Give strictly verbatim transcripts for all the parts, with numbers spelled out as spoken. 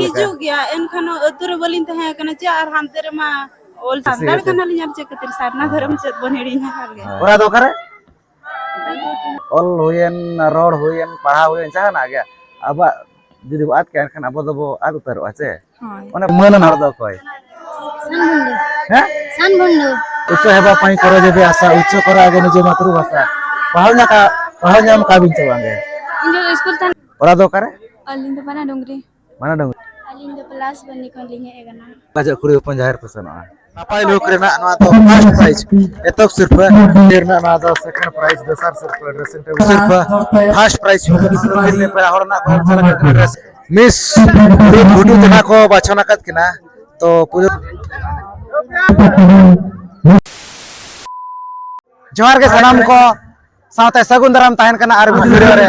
ᱦᱤᱡᱩᱜ ᱜᱮᱭᱟ, ᱮᱱᱠᱷᱟᱱ ᱟᱹᱛᱩ ᱨᱮ ᱵᱟᱹᱞᱤᱧ ᱛᱟᱦᱮᱸ ᱠᱟᱱᱟ ᱪᱮ, ᱟᱨ ᱦᱟᱱᱛᱮ ᱨᱮᱢᱟ ᱚᱞ ᱥᱟᱱᱛᱟᱲ ᱠᱟᱱᱟᱞᱤᱧ, ᱟᱨ ᱪᱮᱫ ᱠᱷᱟᱹᱛᱤᱨ ᱥᱟᱨᱱᱟ ᱫᱷᱚᱨᱚᱢ ᱪᱮᱫ ᱵᱚᱱ ᱦᱤᱲᱤᱧᱟ? ᱚᱲᱟᱜ ᱫᱚ ᱚᱠᱟᱨᱮ? ᱚᱞ ᱦᱩᱭᱮᱱ, ᱨᱚᱲ ᱦᱩᱭᱮᱱ, ᱯᱟᱲᱦᱟᱣ ᱦᱩᱭᱮᱱ, ᱡᱟᱦᱟᱱᱟᱜ ᱜᱮ ᱟᱵᱚᱣᱟᱜ ᱡᱩᱫᱤ ᱵᱚ ᱟᱫ ᱠᱮᱭᱟ, ᱮᱱᱠᱷᱟᱱ ᱟᱵᱚ ᱫᱚᱵᱚ ᱟᱫ ᱩᱛᱟᱹᱨᱚᱜᱼᱟ ᱪᱮ? ᱦᱳᱭ᱾ ᱚᱱᱟ ᱢᱟᱹᱱᱟᱱ ᱦᱚᱲ ᱫᱚ ᱚᱠᱚᱭ? ᱥᱟᱱ ᱵᱷᱩᱱᱰᱩ᱾ ᱦᱮᱸ? ᱥᱟᱱ ᱵᱷᱩᱱᱰᱩ᱾ ᱩᱪᱪᱚ ᱦᱮᱵᱟ ᱯᱟᱹᱧ ᱠᱚᱨᱮ ᱡᱩᱫᱤ ᱟᱥᱟ, ᱩᱪᱪᱚ ᱠᱚᱨᱮ ᱟᱜᱮ ᱱᱤᱡᱮ ᱢᱟᱛᱨᱤᱵᱷᱟᱥᱟ᱾ ᱯᱟᱲᱦᱟᱣ ᱧᱟ ᱠᱟ-, ᱯᱟᱲᱦᱟᱣ ᱧᱟᱢ ᱠᱟ ᱵᱤᱱ ᱪᱮ ᱵᱟᱝᱜᱮ? ᱤᱧ ᱫᱚ ᱥᱠᱩᱞ ᱛᱟᱦᱮᱱ᱾ ᱚᱲᱟᱜ ᱫᱚ ᱚᱠᱟᱨᱮ? ᱟᱹᱞᱤᱧ ᱫᱚ ᱵᱟᱱᱟ ᱰᱩᱝᱨᱤ᱾ ᱵᱟᱱᱟ ᱰᱩᱝᱨᱤ᱾ ᱟᱹᱞᱤᱧ ᱫᱚ ᱯᱚᱞᱟᱥᱵᱚᱱᱤ ᱠᱷᱚᱱ ᱞᱤᱧ ᱦᱮᱡ ᱟᱠᱟᱱᱟ᱾ ᱟᱡᱟᱜ ᱠᱩᱲᱤ ᱦᱚᱯᱚᱱ ᱡᱟᱦᱮᱨ ᱯᱮ ᱥᱮᱱᱚᱜᱼᱟ᱾ ᱱᱟᱯᱟᱭ ᱞᱩᱠ ᱨᱮᱱᱟᱜ ᱱᱚᱣᱟ ᱫᱚ ᱯᱷᱟᱥᱴ ᱯᱨᱟᱭᱤᱡᱽ, ᱮᱛᱚᱦᱚᱵ ᱥᱤᱨᱯᱟᱹ᱾ ᱱᱤᱭᱟᱹ ᱨᱮᱱᱟᱜ ᱱᱚᱣᱟ ᱫᱚ ᱥᱮᱠᱮᱱᱰ ᱯᱨᱟᱭᱤᱡᱽ, ᱫᱚᱥᱟᱨ ᱥᱤᱨᱯᱟᱹ, ᱰᱨᱮᱥᱤᱝ ᱴᱮᱵᱤᱞ ᱥᱤᱨᱯᱟᱹ, ᱯᱷᱟᱥᱴ ᱯᱨᱟᱭᱤᱡᱽ᱾ ᱯᱮᱲᱟ ᱦᱚᱲ ᱨᱮᱱᱟᱜ ᱠᱚ ᱮᱢ ᱪᱟᱞᱟᱜ ᱠᱟᱱᱟ ᱰᱨᱮᱥ᱾ ᱢᱤᱥ ᱨᱩᱯ ᱴᱩᱰᱩ ᱛᱟᱠᱚ ᱠᱚ ᱵᱟᱪᱷᱚᱱ ᱟᱠᱟᱫ ᱠᱤᱱᱟ᱾ ᱛᱚ ᱯᱩᱭᱞᱩ ᱡᱚᱦᱟᱨ ᱜᱮ ᱥᱟᱱᱟᱢ ᱠᱚ, ᱥᱟᱶᱛᱮ ᱥᱟᱹᱜᱩᱱ ᱫᱟᱨᱟᱢ ᱛᱟᱦᱮᱱ ᱠᱟᱱᱟ ᱟᱨ ᱢᱤᱫ ᱵᱷᱤᱰᱤᱭᱳ ᱨᱮ᱾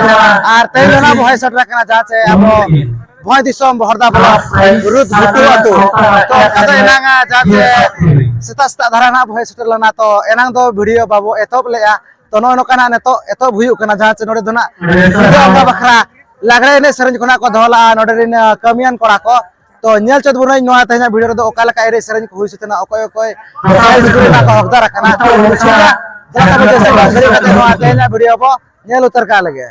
ᱟᱨ ᱛᱮᱦᱮᱧ ᱫᱚ ᱱᱟᱜ ᱵᱚ ᱦᱮᱡ ᱥᱮᱴᱮᱨ ᱟᱠᱟᱱᱟ ᱡᱟᱦᱟᱸ ᱪᱮ ᱟᱵᱚ ᱵᱷᱚᱸᱡᱽ ᱫᱤᱥᱚᱢ ᱵᱚᱦᱚᱨᱫᱟ ᱵᱞᱚᱠ ᱨᱩᱫ ᱜᱷᱩᱴᱩ ᱟᱹᱛᱩ᱾ ᱛᱚ ᱚᱱᱠᱟ ᱫᱚ ᱮᱱᱟᱝ ᱡᱟᱦᱟᱸ ᱪᱮ ᱥᱮᱛᱟᱜ ᱥᱮᱛᱟᱜ ᱫᱷᱟᱨᱟ ᱱᱟᱜ ᱵᱚ ᱦᱮᱡ ᱥᱮᱴᱮᱨ ᱞᱮᱱᱟ, ᱛᱚ ᱮᱱᱟᱝ ᱫᱚ ᱵᱷᱤᱰᱤᱭᱳ ᱵᱟᱵᱚ ᱮᱛᱚᱦᱚᱵ ᱞᱮᱜᱼᱟ᱾ ᱛᱚ ᱱᱚᱜᱼᱚᱭ ᱱᱚᱝᱠᱟ ᱱᱟᱜ ᱱᱤᱛᱚᱜ ᱮᱛᱚᱦᱚᱵ ᱦᱩᱭᱩᱜ ᱠᱟᱱᱟ, ᱡᱟᱦᱟᱸ ᱪᱮ ᱱᱚᱰᱮ ᱫᱚ ᱱᱟᱜ ᱵᱷᱤᱰᱤᱭᱳ ᱚᱱᱠᱟ ᱵᱟᱠᱷᱨᱟ ᱞᱟᱜᱽᱲᱮ ᱮᱱᱮᱡ ᱥᱮᱨᱮᱧ ᱠᱷᱚᱱᱟᱜ ᱠᱚ ᱫᱚᱦᱚ ᱞᱟᱜᱼᱟ ᱱᱚᱰᱮ ᱨᱮᱱ, ᱟᱸ, ᱠᱟᱹᱢᱤᱭᱟᱱ ᱠᱚᱲᱟ ᱠᱚ᱾ ᱛᱚ ᱧᱮᱞ ᱪᱮᱫ ᱵᱚᱱ ᱱᱚᱣᱟ ᱛᱮᱦᱮᱧᱟᱜ ᱵᱷᱤᱰᱤᱭᱳ ᱨᱮᱫᱚ ᱚᱠᱟ ᱞᱮᱠᱟ ᱮᱱᱮᱡ ᱥᱮᱨᱮᱧ ᱠᱚ ᱦᱩᱭ ᱥᱟᱹᱛ ᱮᱱᱟ, ᱚᱠᱚᱭ ᱚᱠᱚᱭ ᱯᱨᱟᱭᱤᱡᱽ ᱠᱚ ᱨᱮᱱᱟᱜ ᱠᱚ ᱦᱚᱠᱫᱟᱨ ᱟᱠᱟᱱᱟ᱾ ᱴᱷᱤᱠ ᱜᱮᱭᱟ, ᱫᱮᱞᱟ ᱛᱚᱵᱮ ᱡᱟᱹᱥᱛᱤ ᱵᱟᱝ ᱫᱮᱨᱤ ᱠᱟᱛᱮ ᱱᱚᱣᱟ ᱛᱮᱦᱮᱧᱟᱜ ᱵᱷᱤᱰᱤᱭᱳ ᱵᱚ ᱧᱮᱞ ᱩᱛᱟᱹᱨ ᱠᱟᱜ ᱞᱮᱜᱮ᱾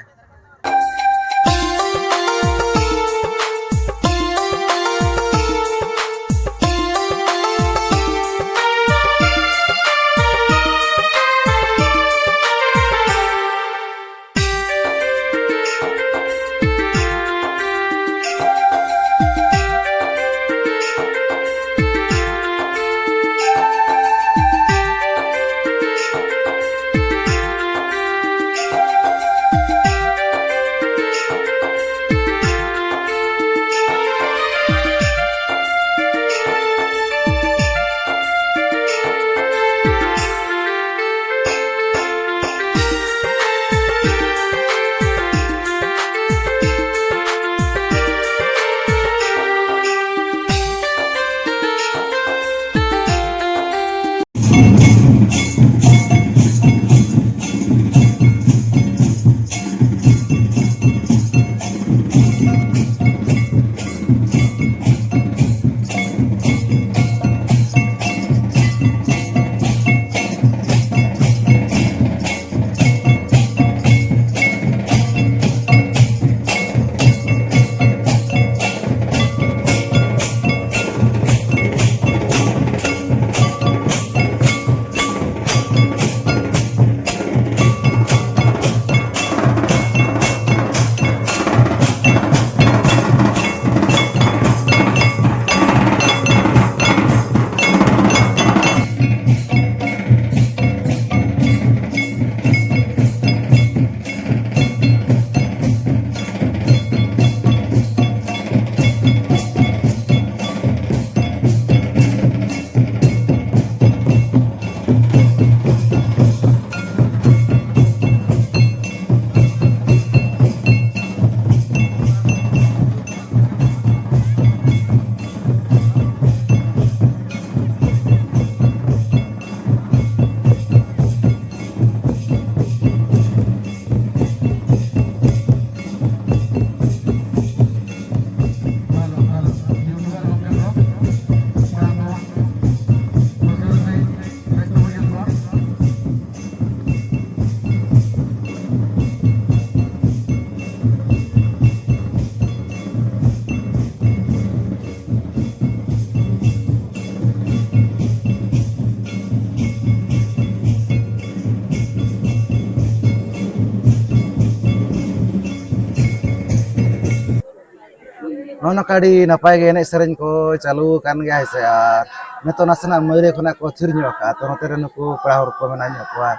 ᱱᱚᱜᱼᱚ ᱱᱚᱝᱠᱟ ᱟᱹᱰᱤ ᱱᱟᱯᱟᱭ ᱜᱮ ᱮᱱᱮᱡ ᱥᱮᱨᱮᱧ ᱠᱚ ᱪᱟᱹᱞᱩ ᱟᱠᱟᱱ ᱜᱮᱭᱟ, ᱦᱮᱸ ᱥᱮ? ᱟᱨ ᱱᱤᱛᱚᱜ ᱱᱟᱥᱮᱱᱟᱜ ᱢᱟᱹᱭᱨᱮ ᱠᱷᱚᱱᱟᱜ ᱠᱚ ᱛᱷᱤᱨ ᱧᱚᱜ ᱟᱠᱟᱫᱼᱟ, ᱛᱚ ᱱᱚᱛᱮ ᱨᱮ ᱱᱩᱠᱩ ᱯᱮᱲᱟ ᱦᱚᱲ ᱠᱚ ᱢᱮᱱᱟᱜ ᱧᱚᱜ ᱠᱚᱣᱟ,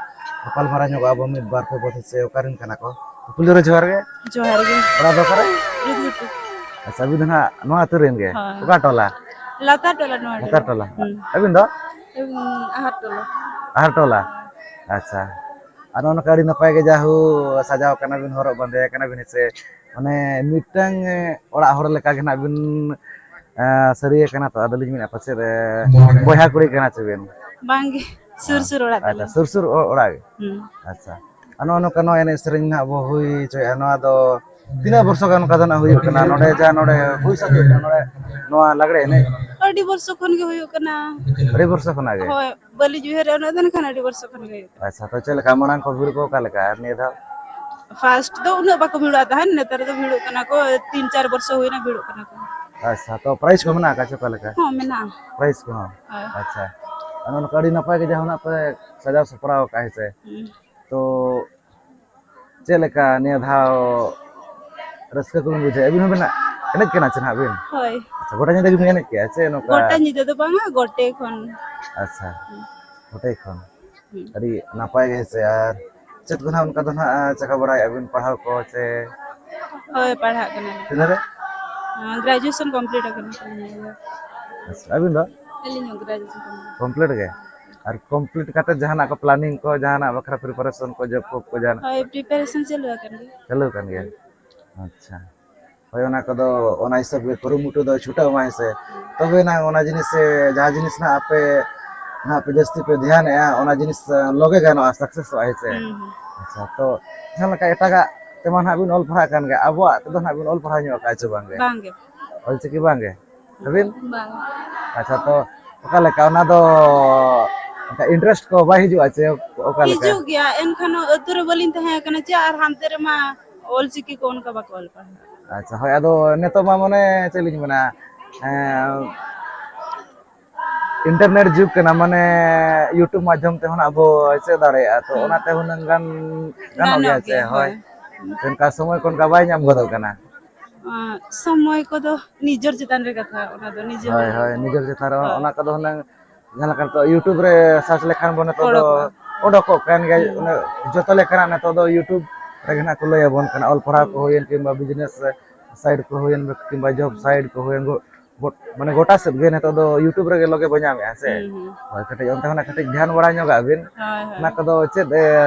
ᱜᱟᱯᱟᱞᱢᱟᱨᱟᱣ ᱧᱚᱜᱚᱜ ᱟᱵᱚ ᱢᱤᱫ ᱵᱟᱨ ᱯᱮ ᱵᱚᱪᱷᱚᱨ ᱥᱮ ᱚᱠᱟᱨᱮᱱ ᱠᱟᱱᱟ ᱠᱚ? ᱯᱩᱭᱞᱩ ᱨᱮ ᱡᱚᱦᱟᱨ ᱜᱮ᱾ ᱡᱚᱦᱟᱨ ᱜᱮ᱾ ᱚᱲᱟᱜ ᱫᱚ ᱚᱠᱟᱨᱮ? ᱨᱩᱫᱷᱩᱴᱩ᱾ ᱟᱪᱪᱷᱟ, ᱟᱹᱵᱤᱱ ᱫᱚ ᱱᱟᱦᱟᱜ ᱱᱚᱣᱟ ᱟᱹᱛᱩ ᱨᱮᱱ ᱜᱮ? ᱦᱳᱭ᱾ ᱚᱠᱟ ᱴᱚᱞᱟ? ᱞᱟᱛᱟᱨ ᱴᱚᱞᱟ ᱱᱚᱣᱟ ᱞᱟᱛᱟᱨ ᱨᱮ᱾ ᱴᱚᱞᱟ᱾ ᱦᱩᱸ᱾ ᱟᱹᱵᱤᱱ ᱫᱚ? ᱤᱧ ᱟᱦᱟᱨ ᱴᱚᱞᱟ᱾ ᱟᱦᱟᱨ ᱴᱚᱞᱟ? ᱟᱪᱪᱷᱟ᱾ ᱟᱨ ᱱᱚᱜᱼᱚ ᱱᱚᱝᱠᱟ ᱟᱹᱰᱤ ᱱᱟᱯᱟᱭ ᱜᱮ ᱡᱟᱦᱳ ᱥᱟᱡᱟᱣ ᱠᱟᱱᱟ ᱵᱤᱱ, ᱦᱚᱨᱚᱜ ᱵᱟᱸᱫᱮ ᱠᱟᱱᱟ ᱵᱤᱱ, ᱦᱮᱸ ᱥᱮ? ᱢᱟᱱᱮ ᱢᱤᱫᱴᱟᱝ ᱚᱲᱟᱜ ᱦᱚᱲ ᱞᱮᱠᱟ ᱜᱮ ᱱᱟᱜ ᱵᱤᱱ, ᱮᱸ, ᱥᱟᱹᱨᱤᱭᱟᱹ ᱠᱟᱱᱟ ᱛᱚ, ᱟᱫᱚᱞᱤᱧ ᱢᱮᱱᱮᱫᱼᱟ ᱯᱟᱪᱮᱫ, ᱮ, ᱵᱚᱭᱦᱟ ᱠᱩᱲᱤ ᱠᱟᱱᱟ ᱪᱮ ᱵᱤᱱ? ᱵᱟᱝᱜᱮ, ᱥᱩᱨ ᱥᱩᱨ ᱚᱲᱟᱜ ᱟᱪᱪᱷᱟ, ᱛᱟᱞᱮ᱾ ᱥᱩᱨ ᱥᱩᱨ ᱚ-, ᱚᱲᱟᱜ ᱜᱮ? ᱦᱩᱸ᱾ ᱟᱪᱪᱷᱟ᱾ ᱟᱨ ᱱᱚᱜᱼᱚ ᱱᱚᱝᱠᱟ ᱱᱚᱣᱟ ᱮᱱᱮᱡ ᱥᱮᱨᱮᱧ ᱱᱟᱜ ᱵᱚ ᱦᱩᱭ ᱦᱚᱪᱚᱭᱮᱫᱼᱟ, ᱱᱚᱣᱟ ᱫᱚ ᱛᱤᱱᱟᱹᱜ ᱵᱚᱨᱥᱚ ᱜᱟᱱ ᱚᱱᱠᱟ ᱫᱚ ᱱᱟᱜ ᱦᱩᱭᱩᱜ ᱠᱟᱱᱟ ᱱᱚᱰᱮ, ᱡᱟᱦᱟᱸ ᱱᱚᱰᱮ ᱦᱩᱭ ᱥᱟᱹᱛ ᱦᱩᱭᱩᱜ ᱠᱟᱱᱟ ᱱᱚᱰᱮ, ᱱᱚᱣᱟ ᱞᱟᱜᱽᱲᱮ ᱮᱱᱮᱡ? ᱟᱹᱰᱤ ᱵᱚᱨᱥᱚ ᱠᱷᱚᱱ ᱜᱮ ᱦᱩᱭᱩᱜ ᱠᱟᱱᱟ᱾ ᱟᱹᱰᱤ ᱵᱚᱨᱥᱚ ᱠᱷᱚᱱᱟᱜ ᱜᱮ? ᱦᱳᱭ, ᱵᱟᱹᱞᱤᱧ ᱩᱭᱦᱟᱹᱨᱮᱫᱼᱟ ᱩᱱᱟᱹᱜ ᱫᱚ, ᱮᱱᱠᱷᱟᱱ ᱟᱹᱰᱤ ᱵᱚᱨᱥᱚ ᱠᱷᱚᱱ ᱜᱮ ᱦᱩᱭᱩᱜ ᱠᱟᱱᱟ᱾ ᱟᱪᱪᱷᱟ, ᱛᱚ ᱪᱮᱫ ᱞᱮᱠᱟ ᱢᱟᱲᱟᱝ ᱠᱚ ᱵᱷᱤᱲ ᱠᱚ ᱚᱠᱟ ᱞᱮᱠᱟ ᱟᱨ ᱱᱤᱭᱟᱹ ᱫᱷᱟᱣ? ᱯᱷᱟᱥᱴ ᱫᱚ ᱩᱱᱟᱹᱜ ᱵᱟᱠᱚ ᱵᱷᱤᱲᱚᱜᱼᱟ ᱛᱟᱦᱮᱸᱫ, ᱱᱮᱛᱟᱨ ᱫᱚ ᱵᱷᱤᱲᱚᱜ ᱠᱟᱱᱟ ᱠᱚ, ᱛᱤᱱ ᱪᱟᱨ ᱵᱚᱨᱥᱚ ᱦᱩᱭᱱᱟ ᱵᱷᱤᱲᱚᱜ ᱠᱟᱱᱟ ᱠᱚ᱾ ᱟᱪᱪᱷᱟ, ᱛᱚ ᱯᱨᱟᱭᱤᱡᱽ ᱠᱚ ᱢᱮᱱᱟᱜ ᱟᱠᱟᱫ ᱪᱮ ᱚᱠᱟ ᱞᱮᱠᱟ? ᱦᱚᱸ, ᱢᱮᱱᱟᱜᱼᱟ᱾ ᱯᱨᱟᱭᱤᱡᱽ ᱠᱚᱦᱚᱸ? ᱦᱳᱭ᱾ ᱟᱪᱪᱷᱟ, ᱟᱨ ᱱᱚᱝᱠᱟ ᱟᱹᱰᱤ ᱱᱟᱯᱟᱭ ᱜᱮ ᱡᱟᱦᱟᱱᱟᱜ ᱯᱮ ᱥᱟᱡᱟᱣ ᱥᱟᱯᱲᱟᱣ ᱟᱠᱟᱫᱼᱟ, ᱦᱮᱸ ᱥᱮ? ᱦᱩᱸ᱾ ᱛᱚ ᱪᱮᱫ ᱞᱮᱠᱟ ᱱᱤᱭᱟᱹ ᱫᱷᱟᱣ ᱨᱟᱹᱥᱠᱟᱹ ᱠᱚᱵᱤᱱ ᱵᱩᱡᱷᱟᱹᱣᱟ? ᱟᱹᱵᱤᱱ ᱦᱚᱸᱵᱤᱱ ᱮᱱᱮᱡ ᱠᱟᱱᱟ ᱪᱮ ᱱᱟᱦᱟᱜ ᱵᱤᱱ? ᱦᱳᱭ᱾ ᱟᱪᱪᱷᱟ, ᱜᱚᱴᱟ ᱧᱤᱫᱟᱹ ᱜᱮᱵᱤᱱ ᱮᱱᱮᱡ ᱠᱮᱜᱼᱟ ᱪᱮ ᱱᱚᱝᱠᱟ? ᱜᱚᱴᱟ ᱧᱤᱫᱟᱹ ᱫᱚ ᱵᱟᱝᱟ, ᱜᱚᱴᱮ ᱠᱷᱚᱱ᱾ ᱟᱪᱪᱷᱟ, ᱦᱩᱸ᱾ ᱜᱚᱴᱮ ᱠᱷᱚᱱ᱾ ᱦᱩᱸ᱾ ᱟᱹᱰᱤ ᱱᱟᱯᱟᱭ ᱜᱮ ᱦᱮᱸ ᱥᱮ᱾ ᱟᱨ ᱪᱮᱫ ᱠᱚ ᱱᱟᱦᱟᱜ ᱚᱱᱠᱟ ᱫᱚ ᱱᱟᱦᱟᱜ ᱪᱮᱠᱟ ᱵᱟᱲᱟᱭᱮᱫᱼᱟ ᱵᱤᱱ, ᱯᱟᱲᱦᱟᱣ ᱠᱚ ᱪᱮ? ᱦᱳᱭ, ᱯᱟᱲᱦᱟᱜ ᱠᱟᱱᱟᱞᱤᱧ᱾ ᱛᱤᱱᱟᱹᱜ ᱨᱮ? ᱟᱸ, ᱜᱨᱮᱡᱩᱭᱮᱥᱚᱱ ᱠᱚᱢᱯᱞᱤᱴ ᱟᱠᱟᱱ ᱛᱟᱹᱞᱤᱧᱟ᱾ ᱟᱪᱪᱷᱟ, ᱟᱹᱵᱤᱱ ᱫᱚ? ᱟᱹᱞᱤᱧ ᱦᱚᱸ ᱜᱨᱮᱡᱩᱭᱮᱥᱚᱱ ᱠᱚᱢᱯᱞᱤᱴ᱾ ᱠᱚᱢᱯᱞᱤᱴ ᱜᱮ? ᱟᱨ ᱠᱚᱢᱯᱞᱤᱴ ᱠᱟᱛᱮ ᱡᱟᱦᱟᱱᱟᱜ ᱠᱚ ᱯᱞᱟᱱᱤᱝ ᱠᱚ, ᱡᱟᱦᱟᱱᱟᱜ ᱵᱟᱠᱷᱨᱟ ᱯᱨᱤᱯᱟᱨᱮᱥᱚᱱ ᱠᱚ, ᱡᱚᱵ ᱯᱷᱚᱵ ᱠᱚ ᱡᱟᱦᱟᱱᱟᱜ? ᱦᱳᱭ, ᱯᱨᱤᱯᱟᱨᱮᱥᱚᱱ ᱪᱟᱹᱞᱩ ᱟᱠᱟᱱ ᱜᱮᱭᱟ᱾ ᱪᱟᱹᱞᱩ ᱟᱠᱟᱱ ᱜᱮᱭᱟ? ᱟᱪᱪᱷᱟ᱾ ᱦᱳᱭ, ᱚᱱᱟ ᱠᱚᱫᱚ ᱚᱱᱟ ᱦᱤᱥᱟᱹᱵ ᱜᱮ ᱠᱩᱨᱩᱢᱩᱴᱩ ᱫᱚ ᱪᱷᱩᱴᱟᱹᱣ ᱢᱟ, ᱦᱮᱸ ᱥᱮ? ᱛᱚᱵᱮ ᱮᱱᱟᱝ ᱚᱱᱟ ᱡᱤᱱᱤᱥ ᱥᱮ ᱡᱟᱦᱟᱸ ᱡᱤᱱᱤᱥ ᱱᱟᱜ ᱟᱯᱮ ᱱᱟᱜ ᱯᱮ ᱡᱟᱹᱥᱛᱤ ᱯᱮ ᱫᱷᱮᱭᱟᱱᱮᱜᱼᱟ, ᱚᱱᱟ ᱡᱤᱱᱤᱥ, ᱮ, ᱞᱚᱜᱮ ᱜᱟᱱᱚᱜᱼᱟ, ᱥᱟᱠᱥᱮᱥᱚᱜᱼᱟ, ᱦᱮᱸ ᱥᱮ? ᱦᱩᱸ, ᱦᱩᱸ᱾ ᱟᱪᱪᱷᱟ, ᱛᱚ ᱡᱟᱦᱟᱸ ᱞᱮᱠᱟ ᱮᱴᱟᱜᱟᱜ ᱛᱮᱢᱟ ᱱᱟᱜ ᱵᱤᱱ ᱚᱞ ᱯᱟᱲᱦᱟᱜ ᱠᱟᱱ ᱜᱮᱭᱟ, ᱟᱵᱚᱣᱟᱜ ᱛᱮᱫᱚ ᱱᱟᱜ ᱵᱤᱱ ᱚᱞ ᱯᱟᱲᱦᱟᱣ ᱧᱚᱜ ᱟᱠᱟᱫᱼᱟ ᱪᱮ ᱵᱟᱝ ᱜᱮ? ᱵᱟᱝ ᱜᱮ᱾ ᱚᱞᱪᱤᱠᱤ ᱵᱟᱝ ᱜᱮ? ᱟᱹᱵᱤᱱ? ᱵᱟᱝ᱾ ᱟᱪᱪᱷᱟ, ᱛᱚ ᱚᱠᱟ ᱞᱮᱠᱟ ᱚᱱᱟ ᱫᱚ, ᱚᱱᱠᱟ ᱤᱱᱴᱟᱨᱮᱥᱴ ᱠᱚ ᱵᱟᱭ ᱦᱤᱡᱩᱜᱼᱟ ᱪᱮ ᱚᱠᱟ ᱞᱮᱠᱟ? ᱦᱤᱡᱩᱜ ᱜᱮᱭᱟ, ᱮᱱᱠᱷᱟᱱ ᱟᱹᱛᱩ ᱨᱮ ᱵᱟᱹᱞᱤᱧ ᱛᱟᱦᱮᱸ ᱠᱟᱱᱟ ᱪᱮ, ᱟᱨ ᱦᱟᱱᱛᱮ ᱨᱮᱢᱟ ᱚᱞᱪᱤᱠᱤ ᱠᱚ ᱚᱱᱠᱟ ᱵᱟᱠᱚ ᱚᱞ ᱯᱟᱲᱦᱟᱣ᱾ ᱟᱪᱪᱷᱟ, ᱦᱳᱭ, ᱟᱫᱚ ᱱᱤᱛᱚᱜ ᱢᱟ ᱢᱟᱱᱮ ᱪᱮᱫ ᱞᱤᱧ ᱢᱮᱱᱟ, ᱮᱸ, ᱤᱱᱴᱟᱨᱱᱮᱴ ᱡᱩᱜᱽ ᱠᱟᱱᱟ, ᱢᱟᱱᱮ YouTube ᱢᱟᱫᱽᱫᱷᱚᱢ ᱛᱮᱦᱚᱸ ᱟᱵᱚ ᱪᱮᱫ ᱫᱟᱲᱮᱭᱟᱜᱼᱟ, ᱛᱚ ᱦᱩᱸ᱾ ᱚᱱᱟᱛᱮ ᱦᱩᱱᱟᱹᱝ ᱜᱟᱱ ᱜᱟᱱᱚᱜ ᱜᱟᱱᱚᱜ ᱜᱮᱭᱟ ᱪᱮ, ᱜᱮᱭᱟ, ᱦᱳᱭ᱾ ᱦᱳᱭ᱾ ᱚᱱᱠᱟ ᱥᱚᱢᱚᱭ ᱠᱚ ᱚᱱᱠᱟ ᱵᱟᱭ ᱧᱟᱢ ᱜᱚᱫᱚᱜ ᱠᱟᱱᱟ᱾ ᱟᱸ, ᱥᱚᱢᱚᱭ ᱠᱚᱫᱚ ᱱᱤᱡᱮᱨ ᱪᱮᱛᱟᱱ ᱨᱮ ᱠᱟᱛᱷᱟ, ᱚᱱᱟ ᱫᱚ ᱱᱤᱡᱮᱨ ᱦᱳᱭ, ᱦᱳᱭ, ᱱᱤᱡᱮᱨ ᱪᱮᱛᱟᱱ ᱨᱮ᱾ ᱦᱳᱭ᱾ ᱚᱱᱟ ᱠᱚᱫᱚ ᱦᱩᱱᱟᱹᱝ ᱡᱟᱦᱟᱸ ᱞᱮᱠᱟ ᱱᱤᱛᱚᱜ YouTube ᱨᱮ search ᱞᱮᱠᱷᱟᱱ ᱵᱚᱱ, ᱱᱤᱛᱚᱜ ᱫᱚ ᱚᱰᱚᱠᱚᱜᱼᱟ᱾ ᱚᱰᱚᱠᱚᱜ ᱠᱟᱱ ᱜᱮᱭᱟ᱾ ᱦᱩᱸ᱾ ᱚᱱᱮ ᱡᱚᱛᱚ ᱞᱮᱠᱟᱱᱟᱜ ᱱᱤᱛᱚᱜ ᱫᱚ YouTube ᱨᱮᱜᱮ ᱱᱟᱜ ᱠᱚ ᱞᱟᱹᱭ ᱟᱵᱚᱱ ᱠᱟᱱᱟ, ᱚᱞ ᱯᱟᱲᱦᱟᱣ ᱠᱚ ᱦᱩᱸ᱾ ᱦᱩᱭᱮᱱ ᱠᱤᱝᱵᱟ business side ᱠᱚ ᱦᱩᱭᱮᱱ ᱠᱤᱝᱵᱟ job side ᱠᱚ ᱦᱩᱭᱮᱱ, ᱜᱚ-, ᱜᱚᱴ-, ᱢᱟᱱᱮ ᱜᱚᱴᱟ ᱥᱮᱫ ᱜᱮ ᱱᱤᱛᱚᱜ ᱫᱚ YouTube ᱨᱮᱜᱮ ᱞᱚᱜᱮ ᱵᱚ ᱧᱟᱢᱮᱫᱼᱟ ᱥᱮ᱾ ᱦᱩᱸ, ᱦᱩᱸ᱾ ᱦᱳᱭ, ᱠᱟᱹᱴᱤᱡ ᱚᱱᱛᱮ ᱠᱷᱚᱱᱟᱜ ᱠᱟᱹᱴᱤᱡ ᱫᱷᱮᱭᱟᱱ ᱵᱟᱲᱟ ᱧᱚᱜᱟᱜ ᱵᱤᱱ᱾ ᱦᱳᱭ, ᱦᱳᱭ᱾ ᱚᱱᱟ ᱠᱚᱫᱚ ᱪᱮᱫ, ᱮ,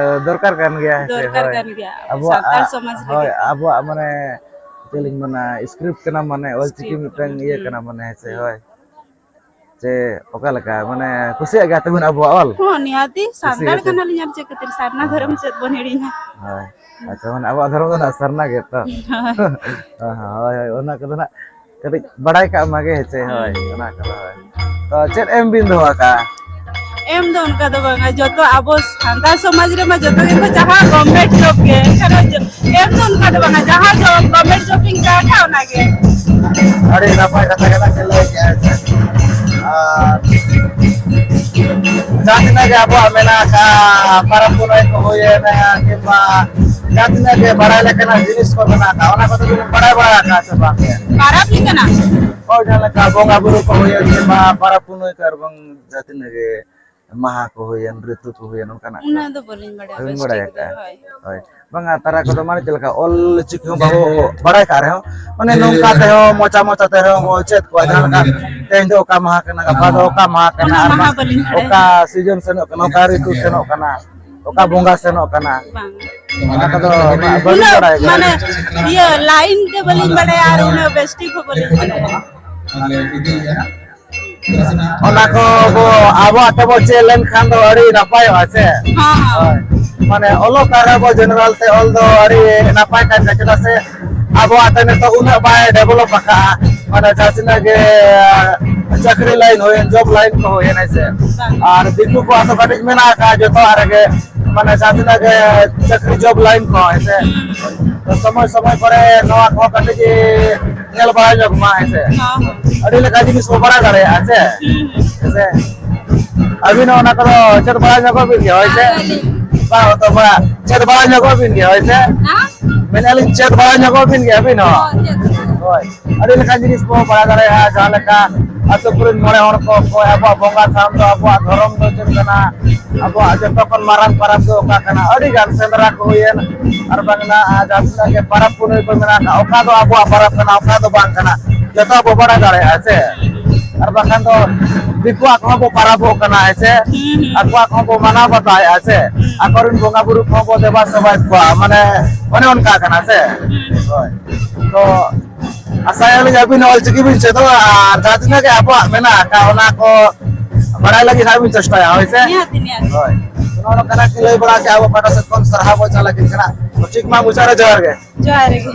ᱫᱚᱨᱠᱟᱨ ᱠᱟᱱ ᱜᱮᱭᱟ, ᱦᱮᱸ ᱥᱮ? ᱫᱚᱨᱠᱟᱨ ᱦᱳᱭ᱾ ᱠᱟᱱ ᱜᱮᱭᱟ, ᱟᱵᱚ ᱟᱵᱚᱣᱟᱜ, ᱥᱟᱱᱛᱟᱲ ᱥᱚᱢᱟᱡᱽ ᱦᱳᱭ, ᱞᱟᱹᱜᱤᱫ ᱫᱚ᱾ ᱟᱵᱚᱣᱟᱜ ᱢᱟᱱᱮ ᱪᱮᱫ ᱞᱤᱧ ᱢᱮᱱᱟ, script ᱠᱟᱱᱟ, ᱢᱟᱱᱮ ᱚᱞᱪᱤᱠᱤ script ᱢᱤᱫᱴᱟᱝ ᱠᱟᱱᱟ, ᱤᱭᱟᱹ ᱦᱩᱸ᱾ ᱠᱟᱱᱟ, ᱢᱟᱱᱮ, ᱦᱮᱸ ᱥᱮ? ᱦᱩᱸ᱾ ᱦᱳᱭ᱾ ᱪᱮ ᱚᱠᱟ ᱞᱮᱠᱟ, ᱢᱟᱱᱮ ᱠᱩᱥᱤᱭᱟᱜ ᱜᱮᱭᱟ ᱛᱟᱵᱚᱱ ᱟᱵᱚᱣᱟᱜ ᱚᱞ? ᱦᱚᱸ, ᱱᱤᱦᱟᱹᱛᱤ, ᱠᱩᱥᱤ ᱥᱟᱱᱛᱟᱲ ᱜᱮᱛᱚ᱾ ᱠᱟᱱᱟᱞᱤᱧ, ᱟᱨ ᱪᱮᱫ ᱠᱷᱟᱹᱛᱤᱨ ᱥᱟᱨᱱᱟ ᱦᱳᱭ᱾ ᱫᱷᱚᱨᱚᱢ ᱪᱮᱫ ᱵᱚᱱ ᱦᱤᱲᱤᱧᱟ? ᱦᱳᱭ᱾ ᱟᱪᱪᱷᱟ, ᱢᱟᱱᱮ ᱟᱵᱚᱣᱟᱜ ᱫᱷᱚᱨᱚᱢ ᱫᱚ ᱱᱟᱜ ᱥᱟᱨᱱᱟ ᱜᱮ ᱛᱚ? ᱦᱳᱭ᱾ ᱦᱳᱭ, ᱦᱳᱭ, ᱚᱱᱟ ᱠᱚᱫᱚ ᱱᱟᱜ ᱠᱟᱹᱴᱤᱡ ᱵᱟᱲᱟᱭ ᱠᱟᱜ ᱢᱟᱜᱮ, ᱦᱮᱸ ᱥᱮ? ᱦᱳᱭ, ᱦᱩᱸ᱾ ᱚᱱᱟ ᱠᱚᱫᱚ ᱦᱳᱭ᱾ ᱛᱚ ᱪᱮᱫ ᱮᱢ ᱵᱤᱱ ᱫᱚᱦᱚ ᱟᱠᱟᱜᱼᱟ? ᱮᱢ ᱫᱚ ᱚᱱᱠᱟ ᱫᱚ ᱵᱟᱝᱟ, ᱡᱚᱛᱚ ᱟᱵᱚ ᱥᱟᱱᱛᱟᱲ ᱥᱚᱢᱟᱡᱽ ᱨᱮᱢᱟ ᱡᱚᱛᱚ ᱜᱮᱠᱚ ᱪᱟᱦᱟᱜᱼᱟ government job ᱜᱮ, ᱮᱱᱠᱷᱟᱱ ᱮᱢ ᱫᱚ ᱚᱱᱠᱟ ᱫᱚ ᱵᱟᱝᱟ, ᱡᱟᱦᱟᱸ job, government job ᱤᱧ ᱪᱟᱦᱟᱜᱼᱟ, ᱚᱱᱟᱜᱮ᱾ ᱟᱹᱰᱤ ᱱᱟᱯᱟᱭ ᱠᱟᱛᱷᱟ ᱜᱮ ᱱᱟᱜ ᱯᱮ ᱞᱟᱹᱭ ᱠᱮᱜᱼᱟ, ᱦᱮᱸ ᱥᱮ? ᱟᱨ ᱡᱟᱦᱟᱸ ᱛᱤᱱᱟᱹᱜ ᱜᱮ ᱟᱵᱚᱣᱟᱜ ᱢᱮᱱᱟᱜ ᱟᱠᱟᱫ, ᱯᱚᱨᱚᱵᱽ ᱯᱩᱱᱟᱹᱭ ᱠᱚ ᱦᱩᱭᱮᱱᱟ, ᱠᱤᱝᱵᱟ ᱡᱟᱦᱟᱸ ᱛᱤᱱᱟᱹᱜ ᱜᱮ ᱵᱟᱲᱟᱭ ᱞᱮᱠᱟᱱᱟᱜ ᱡᱤᱱᱤᱥ ᱠᱚ ᱢᱮᱱᱟᱜ ᱟᱠᱟᱫ, ᱚᱱᱟ ᱠᱚᱫᱚ ᱵᱤᱱ ᱵᱟᱲᱟᱭ ᱵᱟᱲᱟ ᱟᱠᱟᱫ ᱥᱮ ᱵᱟᱝ? ᱯᱟᱨᱟᱵᱽ ᱞᱮᱠᱟᱱᱟᱜ? ᱦᱳᱭ, ᱡᱟᱦᱟᱸ ᱞᱮᱠᱟ ᱵᱚᱸᱜᱟ ᱵᱩᱨᱩ ᱠᱚ ᱦᱩᱭᱮᱱ, ᱠᱤᱝᱵᱟ ᱯᱚᱨᱚᱵᱽ ᱯᱩᱱᱟᱹᱭ ᱠᱚ ᱟᱨ ᱵᱟᱝ ᱡᱟᱦᱟᱸ ᱛᱤᱱᱟᱹᱜ ᱜᱮ ᱢᱟᱦᱟ ᱠᱚ ᱦᱩᱭᱮᱱ, ᱨᱤᱛᱩ ᱠᱚ ᱦᱩᱭᱮᱱ, ᱚᱱᱠᱟᱱᱟᱜ ᱠᱚ? ᱩᱱᱟᱹᱜ ᱫᱚ ᱵᱟᱹᱞᱤᱧ ᱵᱟᱲᱟᱭᱟ ᱵᱟᱹᱵᱤᱱ ᱵᱮᱥ ᱵᱟᱲᱟᱭ ᱴᱷᱤᱠ ᱫᱚ, ᱟᱠᱟᱫᱼᱟ? ᱦᱳᱭ᱾ ᱦᱳᱭ᱾ ᱵᱟᱝᱟ, ᱛᱟᱨᱟ ᱠᱚᱫᱚ ᱢᱟᱱᱮ ᱪᱮᱫ ᱞᱮᱠᱟ, ᱚᱞ ᱪᱤᱠᱤ ᱦᱚᱸ ᱵᱟᱵᱚ ᱵᱟᱲᱟᱭ ᱠᱟᱜ ᱨᱮᱦᱚᱸ, ᱢᱟᱱᱮ ᱱᱚᱝᱠᱟ ᱛᱮᱦᱚᱸ, ᱢᱚᱪᱟ ᱢᱚᱪᱟ ᱛᱮᱦᱚᱸ ᱵᱚ ᱪᱮᱫ ᱠᱚᱣᱟ, ᱡᱟᱦᱟᱸ ᱞᱮᱠᱟ ᱛᱮᱦᱮᱧ ᱫᱚ ᱚᱠᱟ ᱢᱟᱦᱟ ᱠᱟᱱᱟ, ᱜᱟᱯᱟ ᱫᱚ ᱚᱠᱟ ᱢᱟᱦᱟ ᱠᱟᱱᱟ, ᱚᱱᱟ ᱟᱨ ᱢᱟᱦᱟ ᱵᱟᱝ ᱵᱟᱹᱞᱤᱧ ᱵᱟᱲᱟᱭᱟ᱾ ᱚᱠᱟ season ᱥᱮᱱᱚᱜ ᱠᱟᱱᱟ, ᱚᱠᱟ ᱨᱤᱛᱩ ᱥᱮᱱᱚᱜ ᱠᱟᱱᱟ, ᱚᱠᱟ ᱵᱚᱸᱜᱟ ᱥᱮᱱᱚᱜ ᱠᱟᱱᱟ, ᱵᱟᱝ᱾ ᱚᱱᱟ ᱠᱚᱫᱚ ᱵᱟᱹᱞᱤᱧ ᱩᱱᱟᱹᱜ ᱵᱟᱲᱟᱭᱟ᱾ ᱢᱟᱱᱮ, ᱤᱭᱟᱹ, line ᱛᱮ ᱵᱟᱹᱞᱤᱧ ᱵᱟᱲᱟᱭᱟ ᱟᱨ ᱩᱱᱟᱹᱜ ᱵᱮᱥ ᱴᱷᱤᱠ ᱦᱚᱸ ᱵᱟᱹᱞᱤᱧ ᱵᱟᱲᱟᱭᱟ᱾ ᱚᱱᱟ ᱠᱚ ᱵᱚ, ᱟᱵᱚᱣᱟᱜ ᱛᱮᱵᱚ ᱪᱮᱫ ᱞᱮᱱᱠᱷᱟᱱ ᱫᱚ ᱟᱹᱰᱤ ᱱᱟᱯᱟᱭᱚᱜᱼᱟ ᱥᱮ? ᱦᱚᱸ, ᱦᱚᱸ᱾ ᱦᱳᱭ᱾ ᱢᱟᱱᱮ ᱚᱞᱚᱜ ᱯᱟᱲᱦᱟᱜ ᱵᱚ general ᱛᱮ ᱚᱞ ᱫᱚ ᱟᱹᱰᱤ ᱱᱟᱯᱟᱭ ᱠᱟᱱ ᱜᱮᱭᱟ, ᱪᱮᱫᱟᱜ ᱥᱮ ᱟᱵᱚᱣᱟᱜ ᱛᱮ ᱱᱤᱛᱚᱜ ᱩᱱᱟᱹᱜ ᱵᱟᱭ develop ᱟᱠᱟᱫᱼᱟ, ᱢᱟᱱᱮ ᱡᱟᱦᱟᱸ ᱛᱤᱱᱟᱹᱜ ᱜᱮ ᱪᱟᱹᱠᱨᱤ line ᱦᱩᱭᱮᱱ, job line ᱠᱚ ᱦᱩᱭᱮᱱ, ᱦᱮᱸ ᱥᱮ? ᱵᱟᱝ᱾ ᱟᱨ ᱫᱤᱠᱩ ᱠᱚᱣᱟᱜ ᱫᱚ ᱠᱟᱹᱴᱤᱡ ᱢᱮᱱᱟᱜ ᱟᱠᱟᱫᱼᱟ ᱡᱚᱛᱚᱣᱟᱜ ᱨᱮᱜᱮ, ᱢᱟᱱᱮ ᱡᱟᱦᱟᱸ ᱛᱤᱱᱟᱹᱜ ᱜᱮ ᱪᱟᱹᱠᱨᱤ job line ᱠᱚ, ᱦᱮᱸ ᱥᱮ? ᱦᱩᱸ᱾ ᱛᱚ ᱥᱚᱢᱚᱭ ᱥᱚᱢᱚᱭ ᱠᱚᱨᱮ ᱱᱚᱣᱟ ᱠᱚᱦᱚᱸ ᱠᱟᱹᱴᱤᱡ ᱧᱮᱞ ᱵᱟᱲᱟ ᱧᱚᱜ ᱢᱟ, ᱦᱮᱸ ᱥᱮ? ᱦᱚᱸ, ᱦᱚᱸ᱾ ᱟᱹᱰᱤ ᱞᱮᱠᱟ ᱡᱤᱱᱤᱥ ᱵᱚ ᱵᱟᱲᱟᱭ ᱫᱟᱲᱮᱭᱟᱜᱼᱟ, ᱦᱮᱸ ᱥᱮ? ᱦᱩᱸ, ᱦᱩᱸ᱾ ᱦᱮᱸ ᱥᱮ? ᱟᱹᱵᱤᱱ ᱦᱚᱸ ᱚᱱᱟ ᱠᱚᱫᱚ ᱪᱮᱫ ᱵᱟᱲᱟ ᱧᱚᱜᱚᱜ ᱵᱤᱱ ᱜᱮᱭᱟ, ᱦᱳᱭ ᱥᱮ? ᱦᱮᱸ, ᱟᱹᱞᱤᱧ᱾ ᱵᱟᱝ, ᱛᱚ ᱵᱟᱲᱟ-, ᱪᱮᱫ ᱵᱟᱲᱟ ᱧᱚᱜᱚᱜ ᱵᱤᱱ ᱜᱮᱭᱟ, ᱦᱳᱭ ᱥᱮ? ᱦᱮᱸ? ᱢᱮᱱᱮᱫᱼᱟ ᱞᱤᱧ, ᱪᱮᱫ ᱵᱟᱲᱟ ᱧᱚᱜᱚᱜ ᱵᱤᱱ ᱜᱮᱭᱟ ᱟᱹᱵᱤᱱ ᱦᱚᱸ? ᱦᱚᱸ, ᱪᱮᱫ ᱫᱚ᱾ ᱦᱳᱭ, ᱟᱹᱰᱤ ᱞᱮᱠᱟᱱ ᱡᱤᱱᱤᱥ ᱵᱚᱱ ᱵᱟᱲᱟᱭ ᱫᱟᱲᱮᱭᱟᱜᱼᱟ, ᱡᱟᱦᱟᱸ ᱞᱮᱠᱟ ᱟᱹᱛᱩ ᱠᱚᱨᱮᱱ ᱢᱚᱬᱮ ᱦᱚᱲ ᱠᱚ ᱚᱠᱚᱭ, ᱟᱵᱚᱣᱟᱜ ᱵᱚᱸᱜᱟ ᱛᱷᱟᱱ ᱫᱚ, ᱟᱵᱚᱣᱟᱜ ᱫᱷᱚᱨᱚᱢ ᱫᱚ ᱪᱮᱫ ᱠᱟᱱᱟ, ᱟᱵᱚᱣᱟᱜ ᱡᱚᱛᱚ ᱠᱷᱚᱱ ᱢᱟᱨᱟᱝ ᱯᱚᱨᱚᱵᱽ ᱫᱚ ᱚᱠᱟ ᱠᱟᱱᱟ, ᱟᱹᱰᱤ ᱜᱟᱱ ᱥᱮᱸᱫᱽᱨᱟ ᱠᱚ ᱦᱩᱭᱮᱱ, ᱟᱨ ᱵᱟᱝ ᱡᱟᱦᱟᱸ ᱛᱤᱱᱟᱹᱜ ᱜᱮ ᱯᱚᱨᱚᱵᱽ ᱯᱩᱱᱟᱹᱭ ᱠᱚ ᱢᱮᱱᱟᱜ ᱟᱠᱟᱫ, ᱚᱠᱟ ᱫᱚ ᱟᱵᱚᱣᱟᱜ ᱯᱚᱨᱚᱵᱽ ᱠᱟᱱᱟ, ᱚᱠᱟ ᱫᱚ ᱵᱟᱝ ᱠᱟᱱᱟ, ᱡᱚᱛᱚ ᱵᱚ ᱵᱟᱲᱟᱭ ᱫᱟᱲᱮᱭᱟᱜᱼᱟ ᱥᱮ᱾ ᱟᱨ ᱵᱟᱠᱷᱟᱱ ᱫᱚ ᱫᱤᱠᱩᱣᱟᱜ ᱠᱚᱦᱚᱸ ᱵᱚ ᱯᱚᱨᱚᱵᱚᱜ ᱠᱟᱱᱟ ᱦᱮᱸ ᱥᱮ, ᱦᱩᱸ, ᱦᱩᱸ᱾ ᱟᱠᱚᱣᱟᱜ ᱠᱚᱦᱚᱸ ᱵᱚ ᱢᱟᱱᱟᱣ ᱵᱟᱛᱟᱣᱮᱫᱼᱟ ᱥᱮ, ᱦᱩᱸ᱾ ᱟᱠᱚᱨᱮᱱ ᱵᱚᱸᱜᱟ ᱵᱩᱨᱩ ᱠᱚᱦᱚᱸ ᱵᱚ ᱫᱮᱵᱟ ᱥᱮᱵᱟᱭᱮᱫ ᱠᱚᱣᱟ, ᱢᱟᱱᱮ ᱚᱱᱮ ᱚᱱᱠᱟ ᱠᱟᱱᱟ ᱥᱮ᱾ ᱦᱩᱸ᱾ ᱦᱳᱭ, ᱛᱚ ᱟᱥᱟᱭᱟᱞᱤᱧ ᱟᱹᱵᱤᱱ ᱚᱞᱪᱤᱠᱤ ᱵᱤᱱ ᱪᱮᱫᱚᱜᱼᱟ, ᱟᱨ ᱡᱟᱦᱟᱸ ᱛᱤᱱᱟᱹᱜ ᱜᱮ ᱟᱵᱚᱣᱟᱜ ᱢᱮᱱᱟᱜ ᱟᱠᱟᱫ ᱚᱱᱟ ᱠᱚ ᱵᱟᱲᱟᱭ ᱞᱟᱹᱜᱤᱫ ᱦᱟᱸᱜ ᱵᱤᱱ ᱪᱮᱥᱴᱟᱭᱟ, ᱦᱳᱭ ᱥᱮ? ᱱᱤᱦᱟᱹᱛ, ᱱᱤᱦᱟᱹᱛ᱾ ᱦᱳᱭ, ᱱᱚᱜᱼᱚ ᱱᱚᱝᱠᱟᱱᱟᱜ ᱠᱤᱱ ᱞᱟᱹᱭ ᱵᱟᱲᱟ ᱠᱮᱫᱼᱟ, ᱟᱵᱚ ᱯᱟᱦᱴᱟ ᱥᱮᱫ ᱠᱷᱚᱱ ᱥᱟᱨᱦᱟᱣ ᱵᱚᱱ ᱪᱟᱞ ᱟᱹᱠᱤᱱ ᱠᱟᱱᱟ᱾ ᱴᱷᱤᱠ ᱢᱟ, ᱢᱩᱪᱟᱹᱫ ᱨᱮ ᱡᱚᱦᱟᱨ ᱜᱮ᱾ ᱡᱚᱦᱟᱨ ᱜᱮ᱾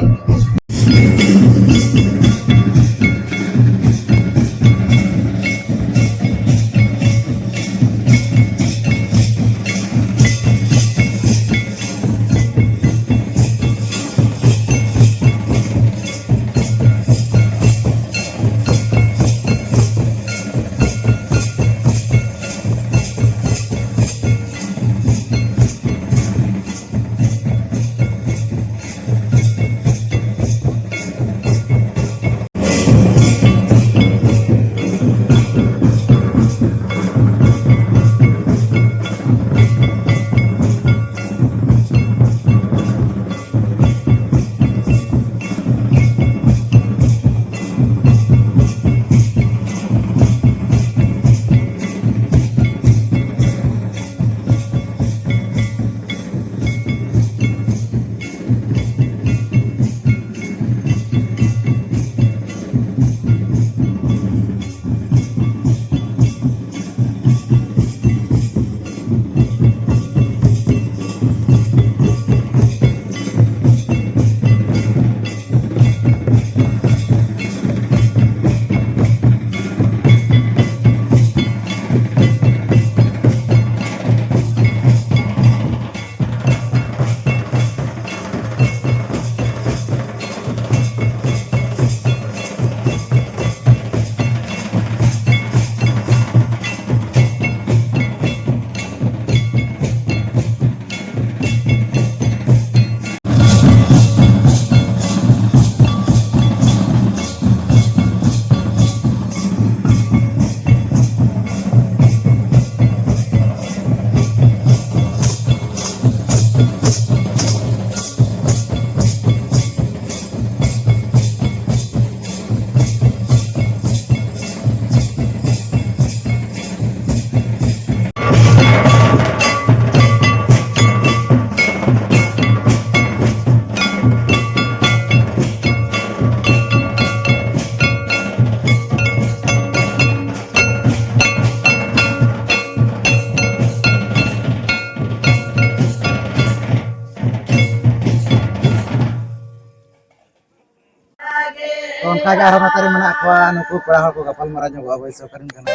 ᱚᱱᱠᱟᱜᱮ ᱟᱨᱦᱚᱸ ᱱᱚᱛᱮ ᱨᱮ ᱢᱮᱱᱟᱜ ᱠᱚᱣᱟ, ᱱᱩᱠᱩ ᱠᱚᱲᱟ ᱦᱚᱲ ᱠᱚ ᱜᱟᱯᱟᱞ ᱢᱟᱨᱟᱣ ᱧᱚᱜᱚᱜᱼᱟ᱾ ᱚᱠᱚᱭ ᱥᱮ ᱚᱠᱟᱨᱮᱱ ᱠᱟᱱᱟ?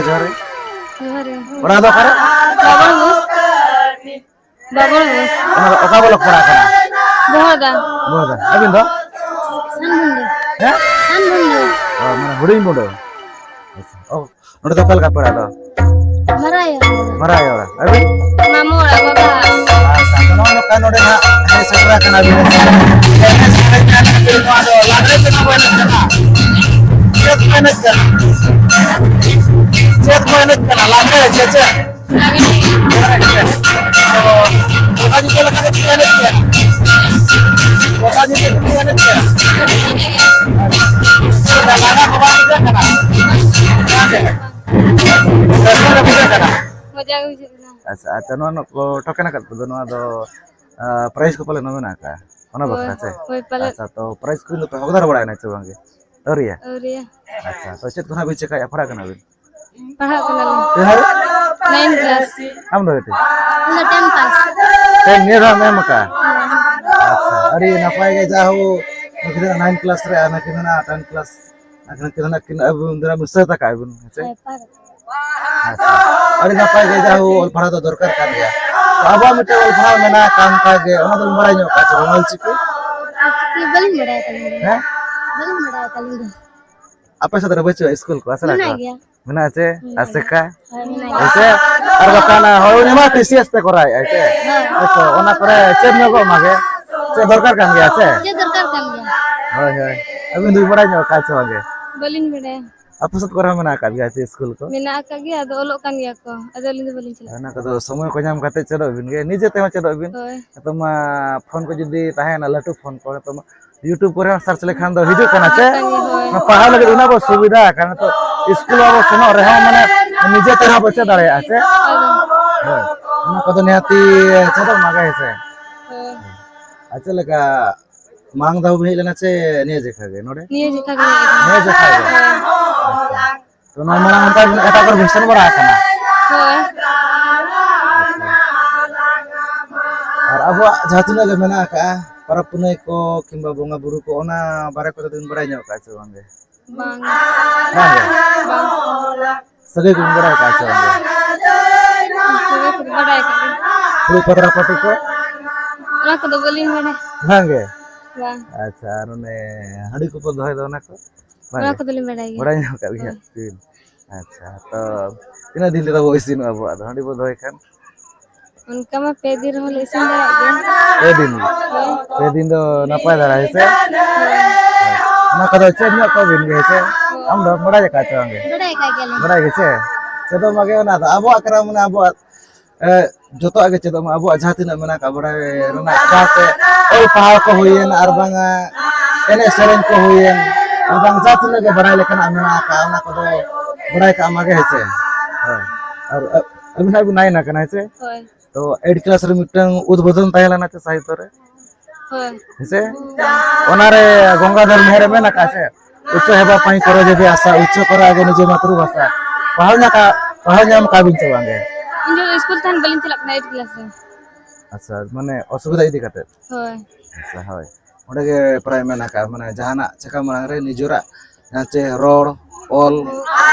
ᱡᱚᱦᱟᱨ ᱜᱮ᱾ ᱡᱚᱦᱟᱨ ᱜᱮ᱾ ᱚᱲᱟᱜ ᱫᱚ ᱚᱠᱟᱨᱮ? ᱵᱟᱵᱚᱱ ᱵᱩᱡᱽ᱾ ᱵᱟᱵᱚᱱ ᱵᱩᱡᱽ᱾ ᱚᱱᱟ ᱫᱚ ᱚᱠᱟ ᱵᱞᱚᱠ ᱯᱟᱲᱟᱜ ᱠᱟᱱᱟ? ᱵᱚᱦᱚᱫᱟ᱾ ᱵᱚᱦᱚᱫᱟ᱾ ᱟᱹᱵᱤᱱ ᱫᱚ? ᱥᱟᱱᱵᱷᱩᱱᱰᱩ᱾ ᱦᱮᱸ? ᱥᱟᱱᱵᱷᱩᱱᱰᱩ᱾ ᱚ, ᱢᱟᱱᱮ ᱦᱩᱰᱤᱧ ᱵᱩᱰᱟᱹ᱾ ᱟᱪᱪᱷᱟ᱾ ᱚ, ᱱᱚᱰᱮ ᱫᱚ ᱚᱠᱟ ᱞᱮᱠᱟ ᱯᱮᱲᱟ ᱫᱚ? ᱢᱟᱨᱟᱭᱟ᱾ ᱢᱟᱨᱟᱭᱟ ᱚᱲᱟᱜ᱾ ᱟᱹᱵᱤᱱ? ᱢᱟᱢᱚ ᱚᱲᱟᱜ ᱵᱟᱵᱟ᱾ ᱟᱪᱪᱷᱟ, ᱱᱚᱜᱼᱚ ᱱᱚᱝᱠᱟ ᱱᱚᱰᱮ ᱦᱟᱸᱜ ᱦᱮᱡ ᱥᱮᱴᱮᱨ ᱟᱠᱟᱱᱟ ᱵᱤᱱ᱾ ᱱᱚᱣᱟ ᱫᱚ ᱞᱟᱜᱽᱲᱮ ᱪᱮᱫ ᱠᱚ ᱮᱱᱮᱡ ᱠᱟᱱᱟ? ᱪᱮᱫ ᱠᱚ ᱮᱱᱮᱡ ᱠᱟᱱᱟ? ᱪᱮᱫ ᱠᱚ ᱮᱱᱮᱡ ᱠᱟᱱᱟ? ᱞᱟᱜᱽᱲᱮ ᱪᱮ ᱪᱮᱫ? ᱜᱚᱴᱟ ᱧᱤᱫᱟᱹ ᱞᱮᱠᱟ ᱜᱮ ᱯᱮ ᱮᱱᱮᱡ ᱜᱮᱭᱟ? ᱜᱚᱴᱟ ᱧᱤᱫᱟᱹ ᱜᱮ ᱯᱮ ᱮᱱᱮᱡ ᱜᱮᱭᱟ? ᱞᱟᱸᱜᱟ ᱠᱚ ᱵᱟᱝ ᱵᱩᱡᱷᱟᱹᱜ ᱠᱟᱱᱟ? ᱨᱟᱹᱥᱠᱟᱹ ᱜᱮ ᱵᱩᱡᱷᱟᱹᱜ ᱠᱟᱱᱟ? ᱢᱚᱡᱟ ᱜᱮ ᱵᱩᱡᱷᱟᱹᱜ ᱠᱟᱱᱟ᱾ ᱟᱪᱪᱷᱟ, ᱟᱪᱪᱷᱟ, ᱱᱚᱣᱟ ᱱᱚ-, ᱠᱚ ᱴᱷᱚᱠᱮᱱ ᱟᱠᱟᱫ ᱯᱮ ᱫᱚ, ᱱᱚᱣᱟ ᱫᱚ, ᱟ, prize ᱠᱚ ᱯᱟᱞᱮᱱ ᱢᱮᱱᱟᱜ ᱟᱠᱟᱫᱼᱟ? ᱚᱱᱟ ᱦᱳᱭ, ᱵᱟᱠᱷᱨᱟ ᱪᱮ? ᱦᱳᱭ, ᱯᱟᱞᱮᱫ᱾ ᱟᱪᱪᱷᱟ, ᱛᱚ prize ᱠᱚ ᱫᱚ ᱯᱮ ᱦᱚᱠᱫᱟᱨ ᱵᱟᱲᱟᱭᱮᱱᱟ ᱪᱮ ᱵᱟᱝᱜᱮ? ᱟᱹᱣᱨᱤᱭᱟ? ᱟᱹᱣᱨᱤᱭᱟ᱾ ᱟᱪᱪᱷᱟ, ᱛᱚ ᱪᱮᱫ ᱠᱚ ᱱᱟᱦᱟᱜ ᱵᱤᱱ ᱪᱮᱠᱟᱭᱮᱫᱼᱟ? ᱯᱟᱲᱦᱟᱜ ᱠᱟᱱᱟᱞᱤᱧ᱾ ᱯᱟᱲᱦᱟᱜ ᱠᱟᱱᱟᱞᱤᱧ᱾ ᱛᱤᱱᱟᱹᱜ ᱦᱟᱹᱵᱤᱡ? Nine class᱾ ᱟᱢ ᱫᱚ ᱵᱤᱴᱤ? ᱤᱧ ᱫᱚ ten pass᱾ Ten, ᱱᱤᱭᱟᱹ ᱫᱷᱟᱣ ᱮᱢ ᱮᱢ ᱟᱠᱟᱫᱼᱟ? ᱦᱮᱸ᱾ ᱟᱪᱪᱷᱟ, ᱟᱹᱰᱤ ᱱᱟᱯᱟᱭ ᱜᱮ, ᱡᱟ ᱦᱳ, ᱱᱩᱠᱤᱱ ᱫᱚ nine class ᱨᱮ ᱟᱨ ᱱᱩᱠᱤᱱ ᱫᱚ ᱱᱟᱜ ten class᱾ ᱟᱹᱵᱤᱱ ᱫᱚ ᱱᱟᱜ ᱵᱤᱱ ᱥᱟᱹᱛ ᱟᱠᱟᱫ ᱵᱤᱱ, ᱦᱮᱸ ᱥᱮ? ᱦᱮᱸ, ᱯᱟᱨ᱾ ᱟᱪᱪᱷᱟ, ᱟᱹᱰᱤ ᱱᱟᱯᱟᱭ ᱜᱮ, ᱡᱟ ᱦᱳ, ᱚᱞ ᱯᱟᱲᱦᱟᱣ ᱫᱚ ᱫᱚᱨᱠᱟᱨ ᱠᱟᱱ ᱜᱮᱭᱟ᱾ ᱛᱚ ᱟᱵᱚᱣᱟᱜ ᱢᱤᱫᱴᱮᱱ ᱚᱞ ᱯᱟᱲᱦᱟᱣ ᱢᱮᱱᱟᱜᱼᱟ, ᱠᱟᱱ ᱠᱟᱡ ᱜᱮ, ᱚᱱᱟ ᱫᱚᱵᱤᱱ ᱵᱟᱲᱟᱭ ᱧᱚᱜ ᱠᱟᱜᱼᱟ ᱪᱮ ᱵᱟᱝ, ᱚᱞ ᱪᱤᱠᱤ? ᱪᱤᱠᱤ ᱵᱟᱹᱞᱤᱧ ᱵᱟᱲᱟᱭ ᱛᱟᱹᱞᱤᱧ ᱫᱚ᱾ ᱦᱮᱸ? ᱵᱟᱹᱞᱤᱧ ᱵᱟᱲᱟᱭ ᱛᱟᱹᱞᱤᱧ ᱫᱚ᱾ ᱟᱯᱮ ᱥᱮᱫ ᱨᱮ ᱵᱟᱹᱪᱩᱜᱼᱟ ᱥᱠᱩᱞ ᱠᱚ, ᱟᱥᱲᱟ ᱠᱚ? ᱢᱮᱱᱟᱜ ᱜᱮᱭᱟ᱾ ᱢᱮᱱᱟᱜᱼᱟ ᱪᱮ? ᱢᱮᱱᱟᱜ ᱟᱥᱮᱠᱟ? ᱜᱮᱭᱟ᱾ ᱦᱳᱭ, ᱢᱮᱱᱟᱜ ᱦᱮᱸ ᱜᱮᱭᱟ᱾ ᱥᱮ? ᱟᱨ ᱵᱟᱠᱷᱟᱱ ᱦᱚᱲ ᱩᱱᱤ ᱢᱟ ᱴᱤ ᱥᱤ ᱮᱥ ᱛᱮ ᱠᱚᱨᱟᱣᱮᱫᱼᱟᱭ ᱪᱮ? ᱦᱳᱭ᱾ ᱦᱳᱭ ᱛᱚ, ᱚᱱᱟ ᱠᱚᱨᱮ ᱪᱮᱫ ᱧᱚᱜᱚᱜ ᱢᱟ ᱜᱮ? ᱪᱮᱫ ᱫᱚᱨᱠᱟᱨ ᱠᱟᱱ ᱜᱮᱭᱟ ᱥᱮ? ᱪᱮᱫ ᱫᱚᱨᱠᱟᱨ ᱠᱟᱱ ᱜᱮᱭᱟ? ᱦᱳᱭ, ᱦᱳᱭ᱾ ᱟᱹᱵᱤᱱ ᱫᱚᱵᱤᱱ ᱵᱟᱲᱟᱭ ᱧᱚᱜ ᱠᱟᱜᱼᱟ ᱪᱮ ᱵᱟᱝ ᱜᱮ? ᱵᱟᱹᱞᱤᱧ ᱵᱟᱲᱟᱭᱟ᱾ ᱟᱯᱮ ᱥᱮᱫ ᱠᱚᱨᱮ ᱦᱚᱸ ᱢᱮᱱᱟᱜ ᱟᱠᱟᱫ ᱜᱮᱭᱟ ᱪᱮ ᱥᱠᱩᱞ ᱠᱚ? ᱢᱮᱱᱟᱜ ᱟᱠᱟᱫ ᱜᱮᱭᱟ, ᱟᱫᱚ ᱚᱞᱚᱜ ᱠᱟᱱ ᱜᱮᱭᱟ ᱠᱚ, ᱟᱫᱚ ᱟᱹᱞᱤᱧ ᱫᱚ ᱵᱟᱹᱞᱤᱧ ᱪᱟᱞᱟᱜ ᱚᱱᱟ ᱠᱟᱱᱟ᱾ ᱠᱚᱫᱚ ᱥᱚᱢᱚᱭ ᱠᱚ ᱧᱟᱢ ᱠᱟᱛᱮ ᱪᱮᱫᱚᱜ ᱵᱤᱱ ᱜᱮ, ᱱᱤᱡᱮ ᱛᱮᱦᱚᱸ ᱪᱮᱫᱚᱜ ᱵᱤᱱ᱾ ᱦᱳᱭ᱾ ᱱᱤᱛᱚᱜ ᱢᱟ ᱯᱷᱳᱱ ᱠᱚ ᱡᱩᱫᱤ ᱛᱟᱦᱮᱱᱟ, ᱞᱟᱹᱴᱩ ᱯᱷᱳᱱ ᱠᱚ, ᱱᱤᱛᱚᱜ ᱢᱟ YouTube ᱠᱚᱨᱮ ᱦᱚᱸ search ᱞᱮᱠᱷᱟᱱ ᱫᱚ ᱦᱤᱡᱩᱜ ᱠᱟᱱᱟ ᱪᱮ? ᱦᱤᱡᱩᱜ ᱠᱟᱱ ᱜᱮᱭᱟ, ᱦᱳᱭ᱾ ᱯᱟᱲᱦᱟᱣ ᱞᱟᱹᱜᱤᱫ ᱚᱱᱟ ᱵᱚ ᱥᱩᱵᱤᱫᱷᱟ ᱟᱠᱟᱱᱟ᱾ ᱱᱤᱛᱚᱜ ᱥᱠᱩᱞ ᱵᱟᱵᱚ ᱥᱮᱱᱚᱜ ᱨᱮᱦᱚᱸ, ᱢᱟᱱᱮ, ᱱᱤᱡᱮ ᱛᱮ ᱨᱮᱦᱚᱸ ᱵᱚ ᱪᱮᱫ ᱫᱟᱲᱮᱭᱟᱜᱼᱟ ᱪᱮ? ᱦᱳᱭ᱾ ᱦᱳᱭ᱾ ᱚᱱᱟ ᱠᱚᱫᱚ ᱱᱤᱦᱟᱹᱛᱤ ᱪᱮᱫᱚᱜ ᱢᱟ ᱜᱮ, ᱦᱮᱸ ᱥᱮ? ᱦᱳᱭ᱾ ᱟᱨ ᱪᱮᱫ ᱞᱮᱠᱟ, ᱢᱟᱲᱟᱝ ᱫᱷᱟᱣ ᱵᱤᱱ ᱦᱮᱡ ᱞᱮᱱᱟ ᱪᱮ ᱱᱤᱭᱟᱹ ᱡᱮᱠᱷᱟ ᱜᱮ ᱱᱚᱰᱮ? ᱱᱤᱭᱟᱹ ᱡᱮᱠᱷᱟ ᱜᱮ ᱦᱮᱡ ᱟᱠᱟᱱᱟ᱾ ᱱᱤᱭᱟᱹ ᱡᱮᱠᱷᱟ ᱜᱮ? ᱦᱳᱭ᱾ ᱟᱪᱪᱷᱟ᱾ ᱛᱚ, ᱱᱚᱣᱟ ᱢᱟᱲᱟᱝ ᱚᱱᱠᱟ ᱮᱴᱟᱜ ᱠᱚᱨᱮ ᱵᱤᱱ ᱥᱮᱱ ᱵᱟᱲᱟ ᱟᱠᱟᱱᱟ? ᱦᱳᱭ᱾ ᱟᱨ ᱟᱵᱚᱣᱟᱜ ᱡᱟᱦᱟᱸ ᱛᱤᱱᱟᱹᱜ ᱜᱮ ᱢᱮᱱᱟᱜ ᱟᱠᱟᱫᱼᱟ, ᱯᱚᱨᱚᱵᱽ ᱯᱩᱱᱟᱹᱭ ᱠᱚ ᱠᱤᱝᱵᱟ ᱵᱚᱸᱜᱟ ᱵᱩᱨᱩ ᱠᱚ, ᱚᱱᱟ ᱵᱟᱨᱮ ᱠᱚᱛᱮ ᱫᱚᱵᱤᱱ ᱵᱟᱲᱟᱭ ᱧᱚᱜ ᱠᱟᱜᱼᱟ ᱥᱮ ᱵᱟᱝ ᱜᱮ? ᱵᱟᱝ᱾ ᱵᱟᱝ ᱜᱮ? ᱵᱟᱝ᱾ ᱥᱟᱹᱜᱟᱹᱭ ᱠᱚᱵᱤᱱ ᱵᱟᱲᱟᱭ ᱠᱟᱜᱼᱟ ᱥᱮ ᱵᱟᱝ ᱜᱮ? ᱥᱟᱹᱜᱟᱹᱭ ᱠᱚᱫᱚ ᱵᱟᱰᱟᱭ ᱠᱟᱜ ᱜᱮ᱾ ᱯᱷᱩᱲᱩᱜ ᱯᱟᱛᱲᱟ ᱯᱟᱹᱴᱤ ᱠᱚ? ᱚᱱᱟ ᱠᱚᱫᱚ ᱵᱟᱹᱞᱤᱧ ᱵᱟᱲᱟᱭᱟ᱾ ᱵᱟᱝ ᱜᱮ? ᱵᱟᱝ᱾ ᱟᱪᱪᱷᱟ, ᱟᱨ ᱚᱱᱮ ᱦᱟᱺᱰᱤ ᱠᱚᱠᱚ ᱫᱚᱦᱚᱭ ᱫᱚ, ᱚᱱᱟ ᱠᱚ? ᱵᱟᱝ ᱚᱱᱟ ᱜᱮ? ᱠᱚᱫᱚᱞᱤᱧ ᱵᱟᱰᱟᱭ ᱜᱮᱭᱟ᱾ ᱵᱟᱲᱟᱭ ᱧᱟᱢ ᱟᱠᱟᱫ ᱜᱮᱭᱟ ᱦᱳᱭ᱾ ᱵᱤᱱ? ᱟᱪᱪᱷᱟ, ᱛᱚ ᱛᱤᱱᱟᱹᱜ ᱫᱤᱱ ᱛᱮᱫᱚ ᱵᱚ ᱤᱥᱤᱱᱚᱜᱼᱟ ᱟᱵᱚᱣᱟᱜ ᱫᱚ, ᱦᱟᱺᱰᱤ ᱵᱚ ᱫᱚᱦᱚᱭ ᱠᱷᱟᱱ? ᱚᱱᱠᱟ ᱢᱟ ᱯᱮ ᱫᱤᱱ ᱨᱮᱦᱚᱸ ᱞᱮ ᱤᱥᱤᱱ ᱫᱟᱲᱮᱭᱟᱜ ᱜᱮᱭᱟ᱾ ᱯᱮ ᱫᱤᱱ? ᱦᱳᱭ᱾ ᱯᱮ ᱫᱤᱱ ᱫᱚ ᱱᱟᱯᱟᱭ ᱫᱷᱟᱨᱟ, ᱦᱮᱸ ᱥᱮ? ᱦᱳᱭ᱾ ᱚᱱᱟ ᱠᱚᱫᱚ ᱪᱮᱫ ᱧᱚᱜ ᱠᱚ ᱵᱤᱱ ᱜᱮ, ᱦᱮᱸ ᱥᱮ? ᱦᱳᱭ᱾ ᱟᱢ ᱫᱚ ᱵᱟᱲᱟᱭ ᱟᱠᱟᱫ ᱪᱮ ᱵᱟᱝ ᱜᱮ? ᱵᱟᱲᱟᱭ ᱟᱠᱟᱫ ᱜᱮᱭᱟᱞᱤᱧ᱾ ᱵᱟᱲᱟᱭ ᱜᱮ ᱥᱮ? ᱪᱮᱫᱚᱜ ᱢᱟᱜᱮ, ᱚᱱᱟ ᱫᱚ ᱟᱵᱚᱣᱟᱜ ᱠᱟᱱᱟ, ᱢᱟᱱᱮ ᱟᱵᱚᱣᱟᱜ, ᱮ, ᱡᱚᱛᱚᱣᱟᱜ ᱜᱮ ᱪᱮᱫᱚᱜ ᱢᱟ, ᱟᱵᱚᱣᱟᱜ ᱡᱟᱦᱟᱸ ᱛᱤᱱᱟᱹᱜ ᱢᱮᱱᱟᱜ ᱟᱠᱟᱫ ᱵᱟᱲᱟᱭ ᱨᱮᱱᱟᱜ, ᱡᱟᱦᱟᱸ ᱪᱮ ᱚᱞ ᱯᱟᱲᱦᱟᱣ ᱠᱚ ᱦᱩᱭᱮᱱ, ᱟᱨ ᱵᱟᱝᱟ ᱮᱱᱮᱡ ᱥᱮᱨᱮᱧ ᱠᱚ ᱦᱩᱭᱮᱱ, ᱟᱨ ᱵᱟᱝ ᱡᱟᱦᱟᱸ ᱛᱤᱱᱟᱹᱜ ᱜᱮ ᱵᱟᱲᱟᱭ ᱞᱮᱠᱟᱱᱟᱜ ᱢᱮᱱᱟᱜ ᱟᱠᱟᱫ, ᱚᱱᱟ ᱠᱚᱫᱚ ᱵᱟᱲᱟᱭ ᱠᱟᱜ ᱢᱟᱜᱮ, ᱦᱮᱸ ᱥᱮ? ᱦᱳᱭ᱾ ᱟᱨ ᱟ-, ᱟᱹᱵᱤᱱ ᱦᱟᱸᱜ ᱵᱤᱱ ᱱᱟᱭᱤᱱ ᱟᱠᱟᱱᱟ, ᱦᱮᱸ ᱥᱮ? ᱦᱳᱭ᱾ ᱛᱚ, ᱮᱭᱤᱴ ᱠᱞᱟᱥ ᱨᱮ ᱢᱤᱫᱴᱟᱝ ᱩᱫᱵᱳᱫᱷᱚᱱ ᱛᱟᱦᱮᱸ ᱞᱮᱱᱟ ᱪᱮ ᱥᱟᱦᱤᱛᱛᱚ ᱨᱮ? ᱦᱳᱭ᱾ ᱦᱮᱸ ᱥᱮ? ᱚᱱᱟᱨᱮ ᱜᱚᱝᱜᱟᱫᱷᱚᱨ ᱢᱮᱦᱮᱨ ᱮ ᱢᱮᱱ ᱟᱠᱟᱫ ᱥᱮ, "ᱩᱪᱪᱚ ᱦᱮᱵᱟ ᱯᱟᱹᱧ ᱠᱚᱨᱚ ᱡᱮᱵᱮ ᱟᱥᱟ, ᱩᱪᱪᱚ ᱠᱚᱨᱟ ᱟᱜᱮ ᱱᱤᱡᱮ ᱢᱟᱛᱨᱩᱵᱷᱟᱥᱟ᱾" ᱯᱟᱲᱦᱟᱣ ᱧᱟ-, ᱯᱟᱲᱦᱟᱣ ᱧᱟᱢ ᱠᱟᱜ ᱵᱤᱱ ᱪᱮ ᱵᱟᱝ ᱜᱮ? ᱤᱧ ᱫᱚ ᱥᱠᱩᱞ ᱛᱟᱦᱮᱱ ᱵᱟᱹᱞᱤᱧ ᱪᱟᱞᱟᱜ ᱠᱟᱱᱟ, ᱮᱭᱤᱴ ᱠᱞᱟᱥ ᱨᱮ᱾ ᱟᱪᱪᱷᱟ, ᱢᱟᱱᱮ ᱚᱥᱩᱵᱤᱫᱷᱟ ᱤᱫᱤ ᱠᱟᱛᱮ? ᱦᱳᱭ᱾ ᱟᱪᱪᱷᱟ, ᱦᱳᱭ᱾ ᱚᱸᱰᱮ ᱜᱮ ᱯᱨᱟᱭ ᱢᱮᱱ ᱟᱠᱟᱫ, ᱢᱟᱱᱮ ᱡᱟᱦᱟᱱᱟᱜ ᱪᱮᱠᱟ ᱢᱟᱲᱟᱝ ᱨᱮ ᱱᱤᱡᱮᱨᱟᱜ ᱡᱟᱦᱟᱸ ᱪᱮ ᱨᱚᱲ, ᱚᱞ,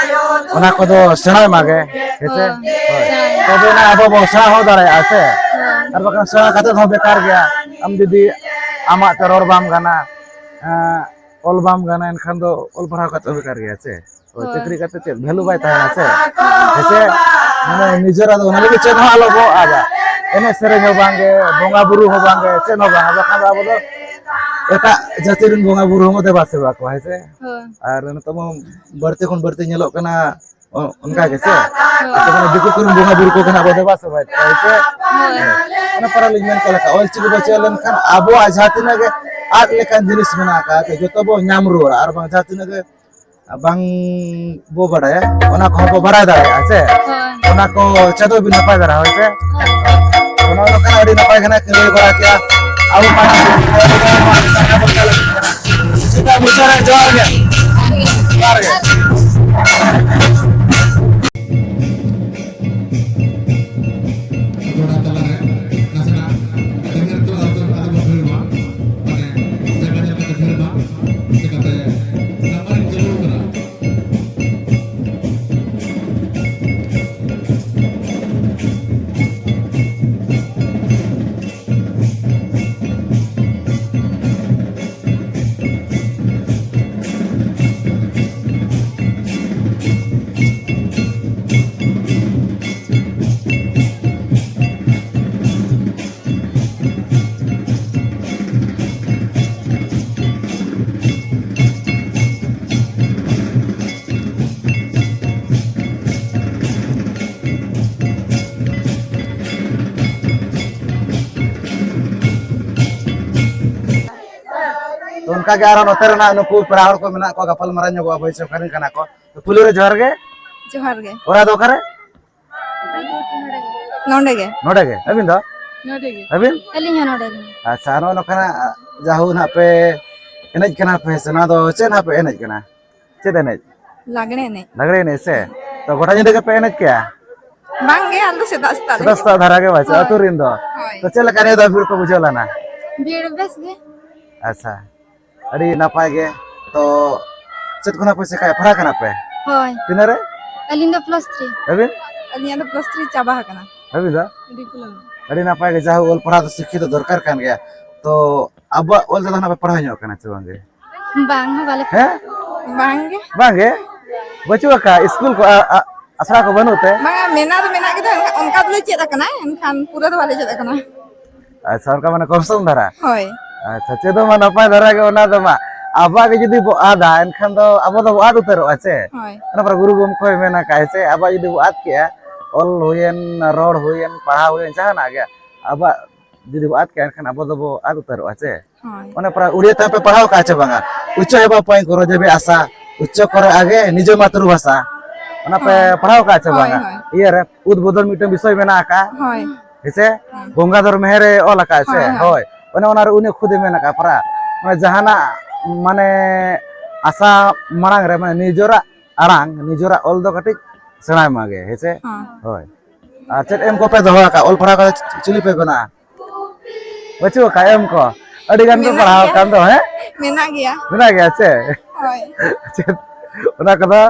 ᱚᱱᱟ ᱠᱚᱫᱚ ᱥᱮᱬᱟᱭ ᱢᱟᱜᱮ, ᱦᱮᱸ ᱥᱮ? ᱦᱳᱭ, ᱦᱳᱭ᱾ ᱥᱮᱬᱟᱭ ᱢᱟ᱾ ᱛᱚᱵᱮ ᱮᱱᱟ ᱟᱵᱚ ᱵᱚ ᱥᱮᱬᱟ ᱦᱚᱸ ᱫᱟᱲᱮᱭᱟᱜᱼᱟ ᱥᱮ? ᱦᱳᱭ᱾ ᱟᱨ ᱵᱟᱠᱷᱟᱱ ᱥᱮᱬᱟ ᱠᱟᱛᱮ ᱦᱚᱸ ᱵᱮᱠᱟᱨ ᱜᱮᱭᱟ᱾ ᱟᱢ ᱡᱩᱫᱤ ᱟᱢᱟᱜ ᱛᱮ ᱨᱚᱲ ᱵᱟᱢ ᱜᱟᱱᱟ, ᱮᱸ, ᱚᱞ ᱵᱟᱢ ᱜᱟᱱᱟ, ᱮᱱᱠᱷᱟᱱ ᱫᱚ ᱚᱞ ᱯᱟᱲᱦᱟᱣ ᱠᱟᱛᱮ ᱦᱚᱸ ᱵᱮᱠᱟᱨ ᱜᱮᱭᱟ ᱥᱮ? ᱦᱳᱭ, ᱦᱳᱭ᱾ ᱪᱟᱹᱠᱨᱤ ᱠᱟᱛᱮ ᱪᱮᱫ ᱵᱷᱮᱞᱩ ᱵᱟᱭ ᱛᱟᱦᱮᱱᱟ ᱥᱮ? ᱦᱮᱸ ᱥᱮ? ᱢᱟᱱᱮ ᱱᱤᱡᱮᱨᱟᱜ ᱫᱚ ᱚᱱᱟ ᱞᱟᱹᱜᱤᱫ ᱪᱮᱫ ᱦᱚᱸ ᱟᱞᱚ ᱵᱚ ᱟᱫᱟ᱾ ᱮᱱᱮᱡ ᱥᱮᱨᱮᱧ ᱦᱚᱸ ᱵᱟᱝᱜᱮ, ᱵᱚᱸᱜᱟ ᱵᱩᱨᱩ ᱦᱚᱸ ᱵᱟᱝᱜᱮ, ᱪᱮᱫ ᱦᱚᱸ ᱵᱟᱝ᱾ ᱵᱟᱠᱷᱟᱱ ᱫᱚ ᱟᱵᱚ ᱫᱚ ᱮᱴᱟᱜ ᱡᱟᱹᱛᱤ ᱨᱮᱱ ᱵᱚᱸᱜᱟ ᱵᱩᱨᱩ ᱦᱚᱸᱵᱚ ᱫᱮᱵᱟ ᱥᱮᱵᱟ ᱠᱚᱣᱟ, ᱦᱮᱸ ᱥᱮ? ᱦᱳᱭ᱾ ᱟᱨ ᱱᱤᱛᱚᱜ ᱢᱟ ᱵᱟᱹᱲᱛᱤ ᱠᱷᱚᱱ ᱵᱟᱹᱲᱛᱤ ᱧᱮᱞᱚᱜ ᱠᱟᱱᱟ, ᱚ-, ᱚᱱᱠᱟ ᱜᱮ ᱥᱮ? ᱦᱳᱭ᱾ ᱟᱪᱪᱷᱟ, ᱢᱟᱱᱮ ᱫᱤᱠᱩ ᱠᱚᱨᱮᱱ ᱵᱚᱸᱜᱟ ᱵᱩᱨᱩ ᱠᱚᱜᱮ ᱱᱟᱜ ᱵᱚ ᱫᱮᱵᱟ ᱥᱮᱵᱟᱭᱮᱫ ᱠᱚᱣᱟ, ᱦᱮᱸ ᱥᱮ? ᱦᱳᱭ᱾ ᱦᱮᱸ᱾ ᱚᱱᱟ ᱯᱟᱨᱟ ᱞᱤᱧ ᱢᱮᱱ ᱠᱮᱫ ᱞᱮᱠᱟ, ᱚᱞ ᱪᱤᱠᱤ ᱵᱚ ᱪᱮᱫ ᱞᱮᱱᱠᱷᱟᱱ ᱟᱵᱚᱣᱟᱜ ᱡᱟᱦᱟᱸ ᱛᱤᱱᱟᱹᱜ ᱜᱮ ᱟᱫ ᱞᱮᱠᱟᱱ ᱡᱤᱱᱤᱥ ᱢᱮᱱᱟᱜ ᱟᱠᱟᱫ, ᱡᱚᱛᱚ ᱵᱚ ᱧᱟᱢ ᱨᱩᱣᱟᱹᱲᱟ, ᱟᱨ ᱵᱟᱝ ᱡᱟᱦᱟᱸ ᱛᱤᱱᱟᱹᱜ ᱜᱮ ᱵᱟᱝ ᱵᱚ ᱵᱟᱰᱟᱭᱟ, ᱚᱱᱟ ᱠᱚᱦᱚᱸ ᱵᱚ ᱵᱟᱰᱟᱭ ᱫᱟᱲᱮᱭᱟᱜᱼᱟ ᱥᱮ? ᱦᱳᱭ᱾ ᱚᱱᱟ ᱠᱚ ᱪᱮᱫᱚᱜ ᱵᱤᱱ ᱱᱟᱯᱟᱭ ᱫᱷᱟᱨᱟ, ᱦᱳᱭ ᱥᱮ? ᱦᱳᱭ᱾ ᱚᱱᱟ ᱚᱱᱠᱟᱱᱟᱜ ᱟᱹᱰᱤ ᱱᱟᱯᱟᱭ ᱜᱮ ᱱᱟᱜ ᱠᱷᱮᱞ ᱦᱩᱭ ᱵᱟᱲᱟ ᱠᱮᱜᱼᱟ᱾ ᱟᱵᱚ ᱢᱟ ᱪᱮᱫᱟᱜ ᱢᱩᱪᱟᱹᱫ ᱨᱮ ᱡᱚᱦᱟᱨ ᱜᱮ᱾ ᱡᱚᱦᱟᱨ ᱜᱮ᱾ ᱜᱚᱰᱟ ᱛᱟᱞᱟᱨᱮ ᱱᱟᱥᱮᱱᱟᱜ ᱰᱷᱮᱨ ᱫᱚ ᱟᱫᱚ, ᱟᱫᱚ ᱵᱚ ᱠᱷᱮᱞ ᱢᱟ᱾ ᱚᱱᱠᱟ ᱜᱮ ᱟᱨᱦᱚᱸ ᱱᱚᱛᱮ ᱨᱮᱱᱟᱜ ᱱᱩᱠᱩ ᱯᱮᱲᱟ ᱦᱚᱲ ᱠᱚ ᱢᱮᱱᱟᱜ ᱠᱚᱣᱟ, ᱜᱟᱯᱟᱞ ᱢᱟᱨᱟᱣ ᱧᱚᱜᱚᱜᱼᱟ ᱵᱚᱭᱮᱥ ᱚᱠᱟᱨᱮᱱ ᱠᱟᱱᱟ ᱠᱚ᱾ ᱯᱩᱭᱞᱩ ᱨᱮ ᱡᱚᱦᱟᱨ ᱜᱮ᱾ ᱡᱚᱦᱟᱨ ᱜᱮ᱾ ᱚᱲᱟᱜ ᱫᱚ ᱚᱠᱟᱨᱮ? ᱱᱚᱰᱮ ᱜᱮ᱾ ᱱᱚᱰᱮ ᱜᱮ? ᱟᱹᱵᱤᱱ ᱫᱚ? ᱱᱚᱰᱮ ᱜᱮ᱾ ᱟᱹᱵᱤᱱ? ᱟᱹᱞᱤᱧ ᱦᱚᱸ ᱱᱚᱰᱮ ᱜᱮ᱾ ᱟᱪᱪᱷᱟ, ᱱᱚᱜᱼᱚ ᱱᱚᱝᱠᱟᱱᱟᱜ ᱡᱟᱦᱳ ᱱᱟᱦᱟᱜ ᱯᱮ ᱮᱱᱮᱡ ᱠᱟᱱᱟ ᱯᱮ ᱥᱮ, ᱱᱚᱣᱟ ᱫᱚ ᱪᱮᱫ ᱱᱟᱦᱟᱜ ᱯᱮ ᱮᱱᱮᱡ ᱠᱟᱱᱟ? ᱪᱮᱫ ᱮᱱᱮᱡ? ᱞᱟᱜᱽᱲᱮ ᱮᱱᱮᱡ᱾ ᱞᱟᱜᱽᱲᱮ ᱮᱱᱮᱡ ᱥᱮ? ᱛᱚ, ᱜᱚᱴᱟ ᱧᱤᱫᱟᱹ ᱜᱮᱯᱮ ᱮᱱᱮᱡ ᱠᱮᱭᱟ? ᱵᱟᱝ ᱜᱮ, ᱟᱞᱮ ᱫᱚ ᱥᱮᱛᱟᱜ ᱥᱮᱛᱟᱜ ᱞᱮ ᱥᱮᱛᱟᱜ ᱥᱮᱛᱟᱜ ᱫᱷᱟᱨᱟ ᱜᱮ, ᱵᱟᱪᱚ, ᱦᱳᱭ᱾ ᱟᱹᱛᱩ ᱨᱮᱱ ᱫᱚ? ᱦᱳᱭ᱾ ᱛᱚ, ᱪᱮᱫ ᱞᱮᱠᱟ ᱱᱤᱭᱟᱹ ᱫᱷᱟᱣ ᱵᱷᱤᱲ ᱠᱚ ᱵᱩᱡᱷᱟᱹᱣ ᱞᱮᱱᱟ? ᱵᱷᱤᱲ ᱵᱮᱥ ᱜᱮ᱾ ᱟᱪᱪᱷᱟ, ᱟᱹᱰᱤ ᱱᱟᱯᱟᱭ ᱜᱮ᱾ ᱛᱚ, ᱪᱮᱫ ᱠᱷᱚᱱᱟᱜ ᱯᱮ ᱪᱮᱠᱟᱭᱟ? ᱯᱟᱲᱦᱟᱜ ᱠᱟᱱᱟ ᱯᱮ? ᱦᱳᱭ᱾ ᱛᱤᱱᱟᱹᱜ ᱨᱮ? ᱟᱹᱞᱤᱧ ᱫᱚ ᱯᱞᱟᱥ ᱛᱷᱨᱤ᱾ ᱟᱹᱵᱤᱱ? ᱟᱹᱞᱤᱧᱟᱜ ᱫᱚ ᱯᱞᱟᱥ ᱛᱷᱨᱤ ᱪᱟᱵᱟ ᱟᱠᱟᱱᱟ᱾ ᱟᱹᱵᱤᱱ ᱫᱚ? ᱰᱤᱯᱞᱳᱢᱟ᱾ ᱟᱹᱰᱤ ᱱᱟᱯᱟᱭ ᱜᱮ, ᱡᱟᱦᱳ ᱚᱞ ᱯᱟᱲᱦᱟᱣ ᱫᱚ ᱥᱤᱠᱠᱷᱤᱛ ᱫᱚᱨᱠᱟᱨ ᱠᱟᱱ ᱜᱮᱭᱟ᱾ ᱛᱚ, ᱟᱵᱚᱣᱟᱜ ᱚᱞ ᱛᱮᱫᱚ ᱱᱟᱜ ᱯᱮ ᱯᱟᱲᱦᱟᱣ ᱧᱚᱜ ᱠᱟᱱᱟ ᱥᱮ ᱵᱟᱝ ᱜᱮ? ᱵᱟᱝ ᱦᱚᱸ ᱵᱟᱞᱮ ᱦᱮᱸ? ᱯᱟᱲᱦᱟᱣ᱾ ᱵᱟᱝ ᱜᱮ? ᱵᱟᱹᱪᱩᱜ ᱟᱠᱟᱫ ᱥᱠᱩᱞ ᱠᱚ, ᱟ-, ᱟ-, ᱟᱥᱲᱟ ᱠᱚ ᱵᱟᱹᱱᱩᱜ ᱛᱮ? ᱵᱟᱝᱟ, ᱢᱮᱱᱟᱜ ᱫᱚ ᱢᱮᱱᱟᱜ ᱜᱮᱫᱚ, ᱮᱱᱠᱷᱟᱱ ᱚᱱᱠᱟ ᱫᱚᱞᱮ ᱪᱮᱫ ᱟᱠᱟᱱᱟ, ᱮᱱᱠᱷᱟᱱ ᱯᱩᱨᱟᱹ ᱫᱚ ᱵᱟᱞᱮ ᱪᱮᱫ ᱟᱠᱟᱱᱟ᱾ ᱟᱪᱪᱷᱟ, ᱚᱱᱠᱟ ᱢᱟᱱᱮ ᱠᱚᱢ ᱥᱚᱢ ᱫᱷᱟᱨᱟ? ᱦᱳᱭ᱾ ᱟᱪᱪᱷᱟ, ᱪᱮᱫᱚᱜ ᱢᱟ ᱱᱟᱯᱟᱭ ᱫᱷᱟᱨᱟ ᱜᱮ, ᱚᱱᱟ ᱫᱚ ᱢᱟ ᱟᱵᱚᱣᱟᱜ ᱜᱮ ᱡᱩᱫᱤ ᱵᱚ ᱟᱫᱟ, ᱮᱱᱠᱷᱟᱱ ᱫᱚ ᱟᱵᱚ ᱫᱚᱵᱚ ᱟᱫ ᱩᱛᱟᱹᱨᱚᱜᱼᱟ ᱥᱮ? ᱦᱳᱭ᱾ ᱚᱱᱟ ᱯᱚᱨᱮ ᱜᱩᱨᱩ ᱜᱚᱢᱠᱮ ᱦᱚᱸᱭ ᱢᱮᱱ ᱟᱠᱟᱫ ᱥᱮ, ᱟᱵᱚᱣᱟᱜ ᱡᱩᱫᱤ ᱵᱚ ᱟᱫ ᱠᱮᱜᱼᱟ, ᱚᱞ ᱦᱩᱭᱮᱱ, ᱨᱚᱲ ᱦᱩᱭᱮᱱ, ᱯᱟᱲᱦᱟᱣ ᱦᱩᱭᱮᱱ, ᱡᱟᱦᱟᱱᱟᱜ ᱜᱮ, ᱟᱵᱚᱣᱟᱜ ᱡᱩᱫᱤ ᱵᱚ ᱟᱫ ᱠᱮᱜᱼᱟ, ᱮᱱᱠᱷᱟᱱ ᱟᱵᱚ ᱫᱚᱵᱚ ᱟᱫ ᱩᱛᱟᱹᱨᱚᱜᱼᱟ ᱥᱮ? ᱦᱳᱭ᱾ ᱚᱱᱟ ᱯᱚᱨᱮ ᱩᱲᱤᱭᱟ ᱛᱮ ᱯᱮ ᱯᱟᱲᱦᱟᱣ ᱠᱟᱜᱼᱟ ᱪᱮ ᱵᱟᱝᱟ? ᱩᱪᱪᱚ ᱮᱵᱚᱝ ᱯᱚᱭ ᱠᱚᱨᱚ ᱡᱮᱵᱮ ᱟᱥᱟ, ᱩᱪᱪᱚ ᱠᱚᱨᱚ ᱟᱜᱮ ᱱᱤᱡᱚ ᱢᱟᱛᱨᱩ ᱵᱷᱟᱥᱟ᱾ ᱚᱱᱟ ᱯᱮ ᱦᱳᱭ᱾ ᱯᱟᱲᱦᱟᱣ ᱠᱟᱜᱼᱟ ᱪᱮ ᱦᱳᱭ, ᱵᱟᱝᱟ? ᱦᱳᱭ᱾ ᱤᱭᱟᱹ ᱨᱮ, ᱩᱫᱵᱳᱫᱷᱚᱱ ᱢᱤᱫᱴᱟᱝ ᱵᱤᱥᱚᱭ ᱢᱮᱱᱟᱜ ᱟᱠᱟᱫᱼᱟ᱾ ᱦᱳᱭ᱾ ᱦᱮᱸ ᱥᱮ? ᱦᱩᱸ᱾ ᱜᱚᱝᱜᱟᱫᱷᱚᱨ ᱢᱮᱦᱮᱨᱮ ᱚᱞ ᱟᱠᱟᱫᱼᱟ ᱥᱮ? ᱦᱳᱭ, ᱦᱳᱭ᱾ ᱦᱳᱭ᱾ ᱚᱱᱮ ᱚᱱᱟ ᱨᱮ ᱩᱱᱤ ᱠᱷᱩᱫᱮ ᱢᱮᱱ ᱟᱠᱟᱫᱼᱟ, ᱯᱟᱨᱟ᱾ ᱢᱟᱱᱮ ᱡᱟᱦᱟᱱᱟᱜ, ᱢᱟᱱᱮ ᱟᱥᱟ ᱢᱟᱲᱟᱝ ᱨᱮ, ᱢᱟᱱᱮ ᱱᱤᱡᱚᱨᱟᱜ ᱟᱲᱟᱝ, ᱱᱤᱡᱚᱨᱟᱜ ᱚᱞ ᱫᱚ ᱠᱟᱹᱴᱤᱡ ᱥᱮᱬᱟᱭ ᱢᱟᱜᱮ, ᱦᱮᱸ ᱥᱮ? ᱦᱚᱸ᱾ ᱦᱳᱭ᱾ ᱟᱨ ᱪᱮᱫ ᱮᱢ ᱠᱚᱯᱮ ᱫᱚᱦᱚ ᱟᱠᱟᱫ? ᱚᱞ ᱯᱟᱲᱦᱟᱣ ᱠᱟᱛᱮ ᱪᱤᱞᱤ ᱯᱮ ᱵᱮᱱᱟᱜᱼᱟ? ᱵᱟᱹᱪᱩᱜ ᱟᱠᱟᱫ ᱮᱢ ᱠᱚ? ᱟᱹᱰᱤ ᱜᱟᱱ ᱯᱮ ᱢᱮᱱᱟᱜ ᱯᱟᱲᱦᱟᱣ ᱜᱮᱭᱟ᱾ ᱟᱠᱟᱱ ᱫᱚ, ᱦᱮᱸ? ᱢᱮᱱᱟᱜ ᱜᱮᱭᱟ᱾ ᱢᱮᱱᱟᱜ ᱜᱮᱭᱟ ᱥᱮ? ᱦᱳᱭ᱾ ᱪᱮᱫ? ᱚᱱᱟ ᱠᱚᱫᱚ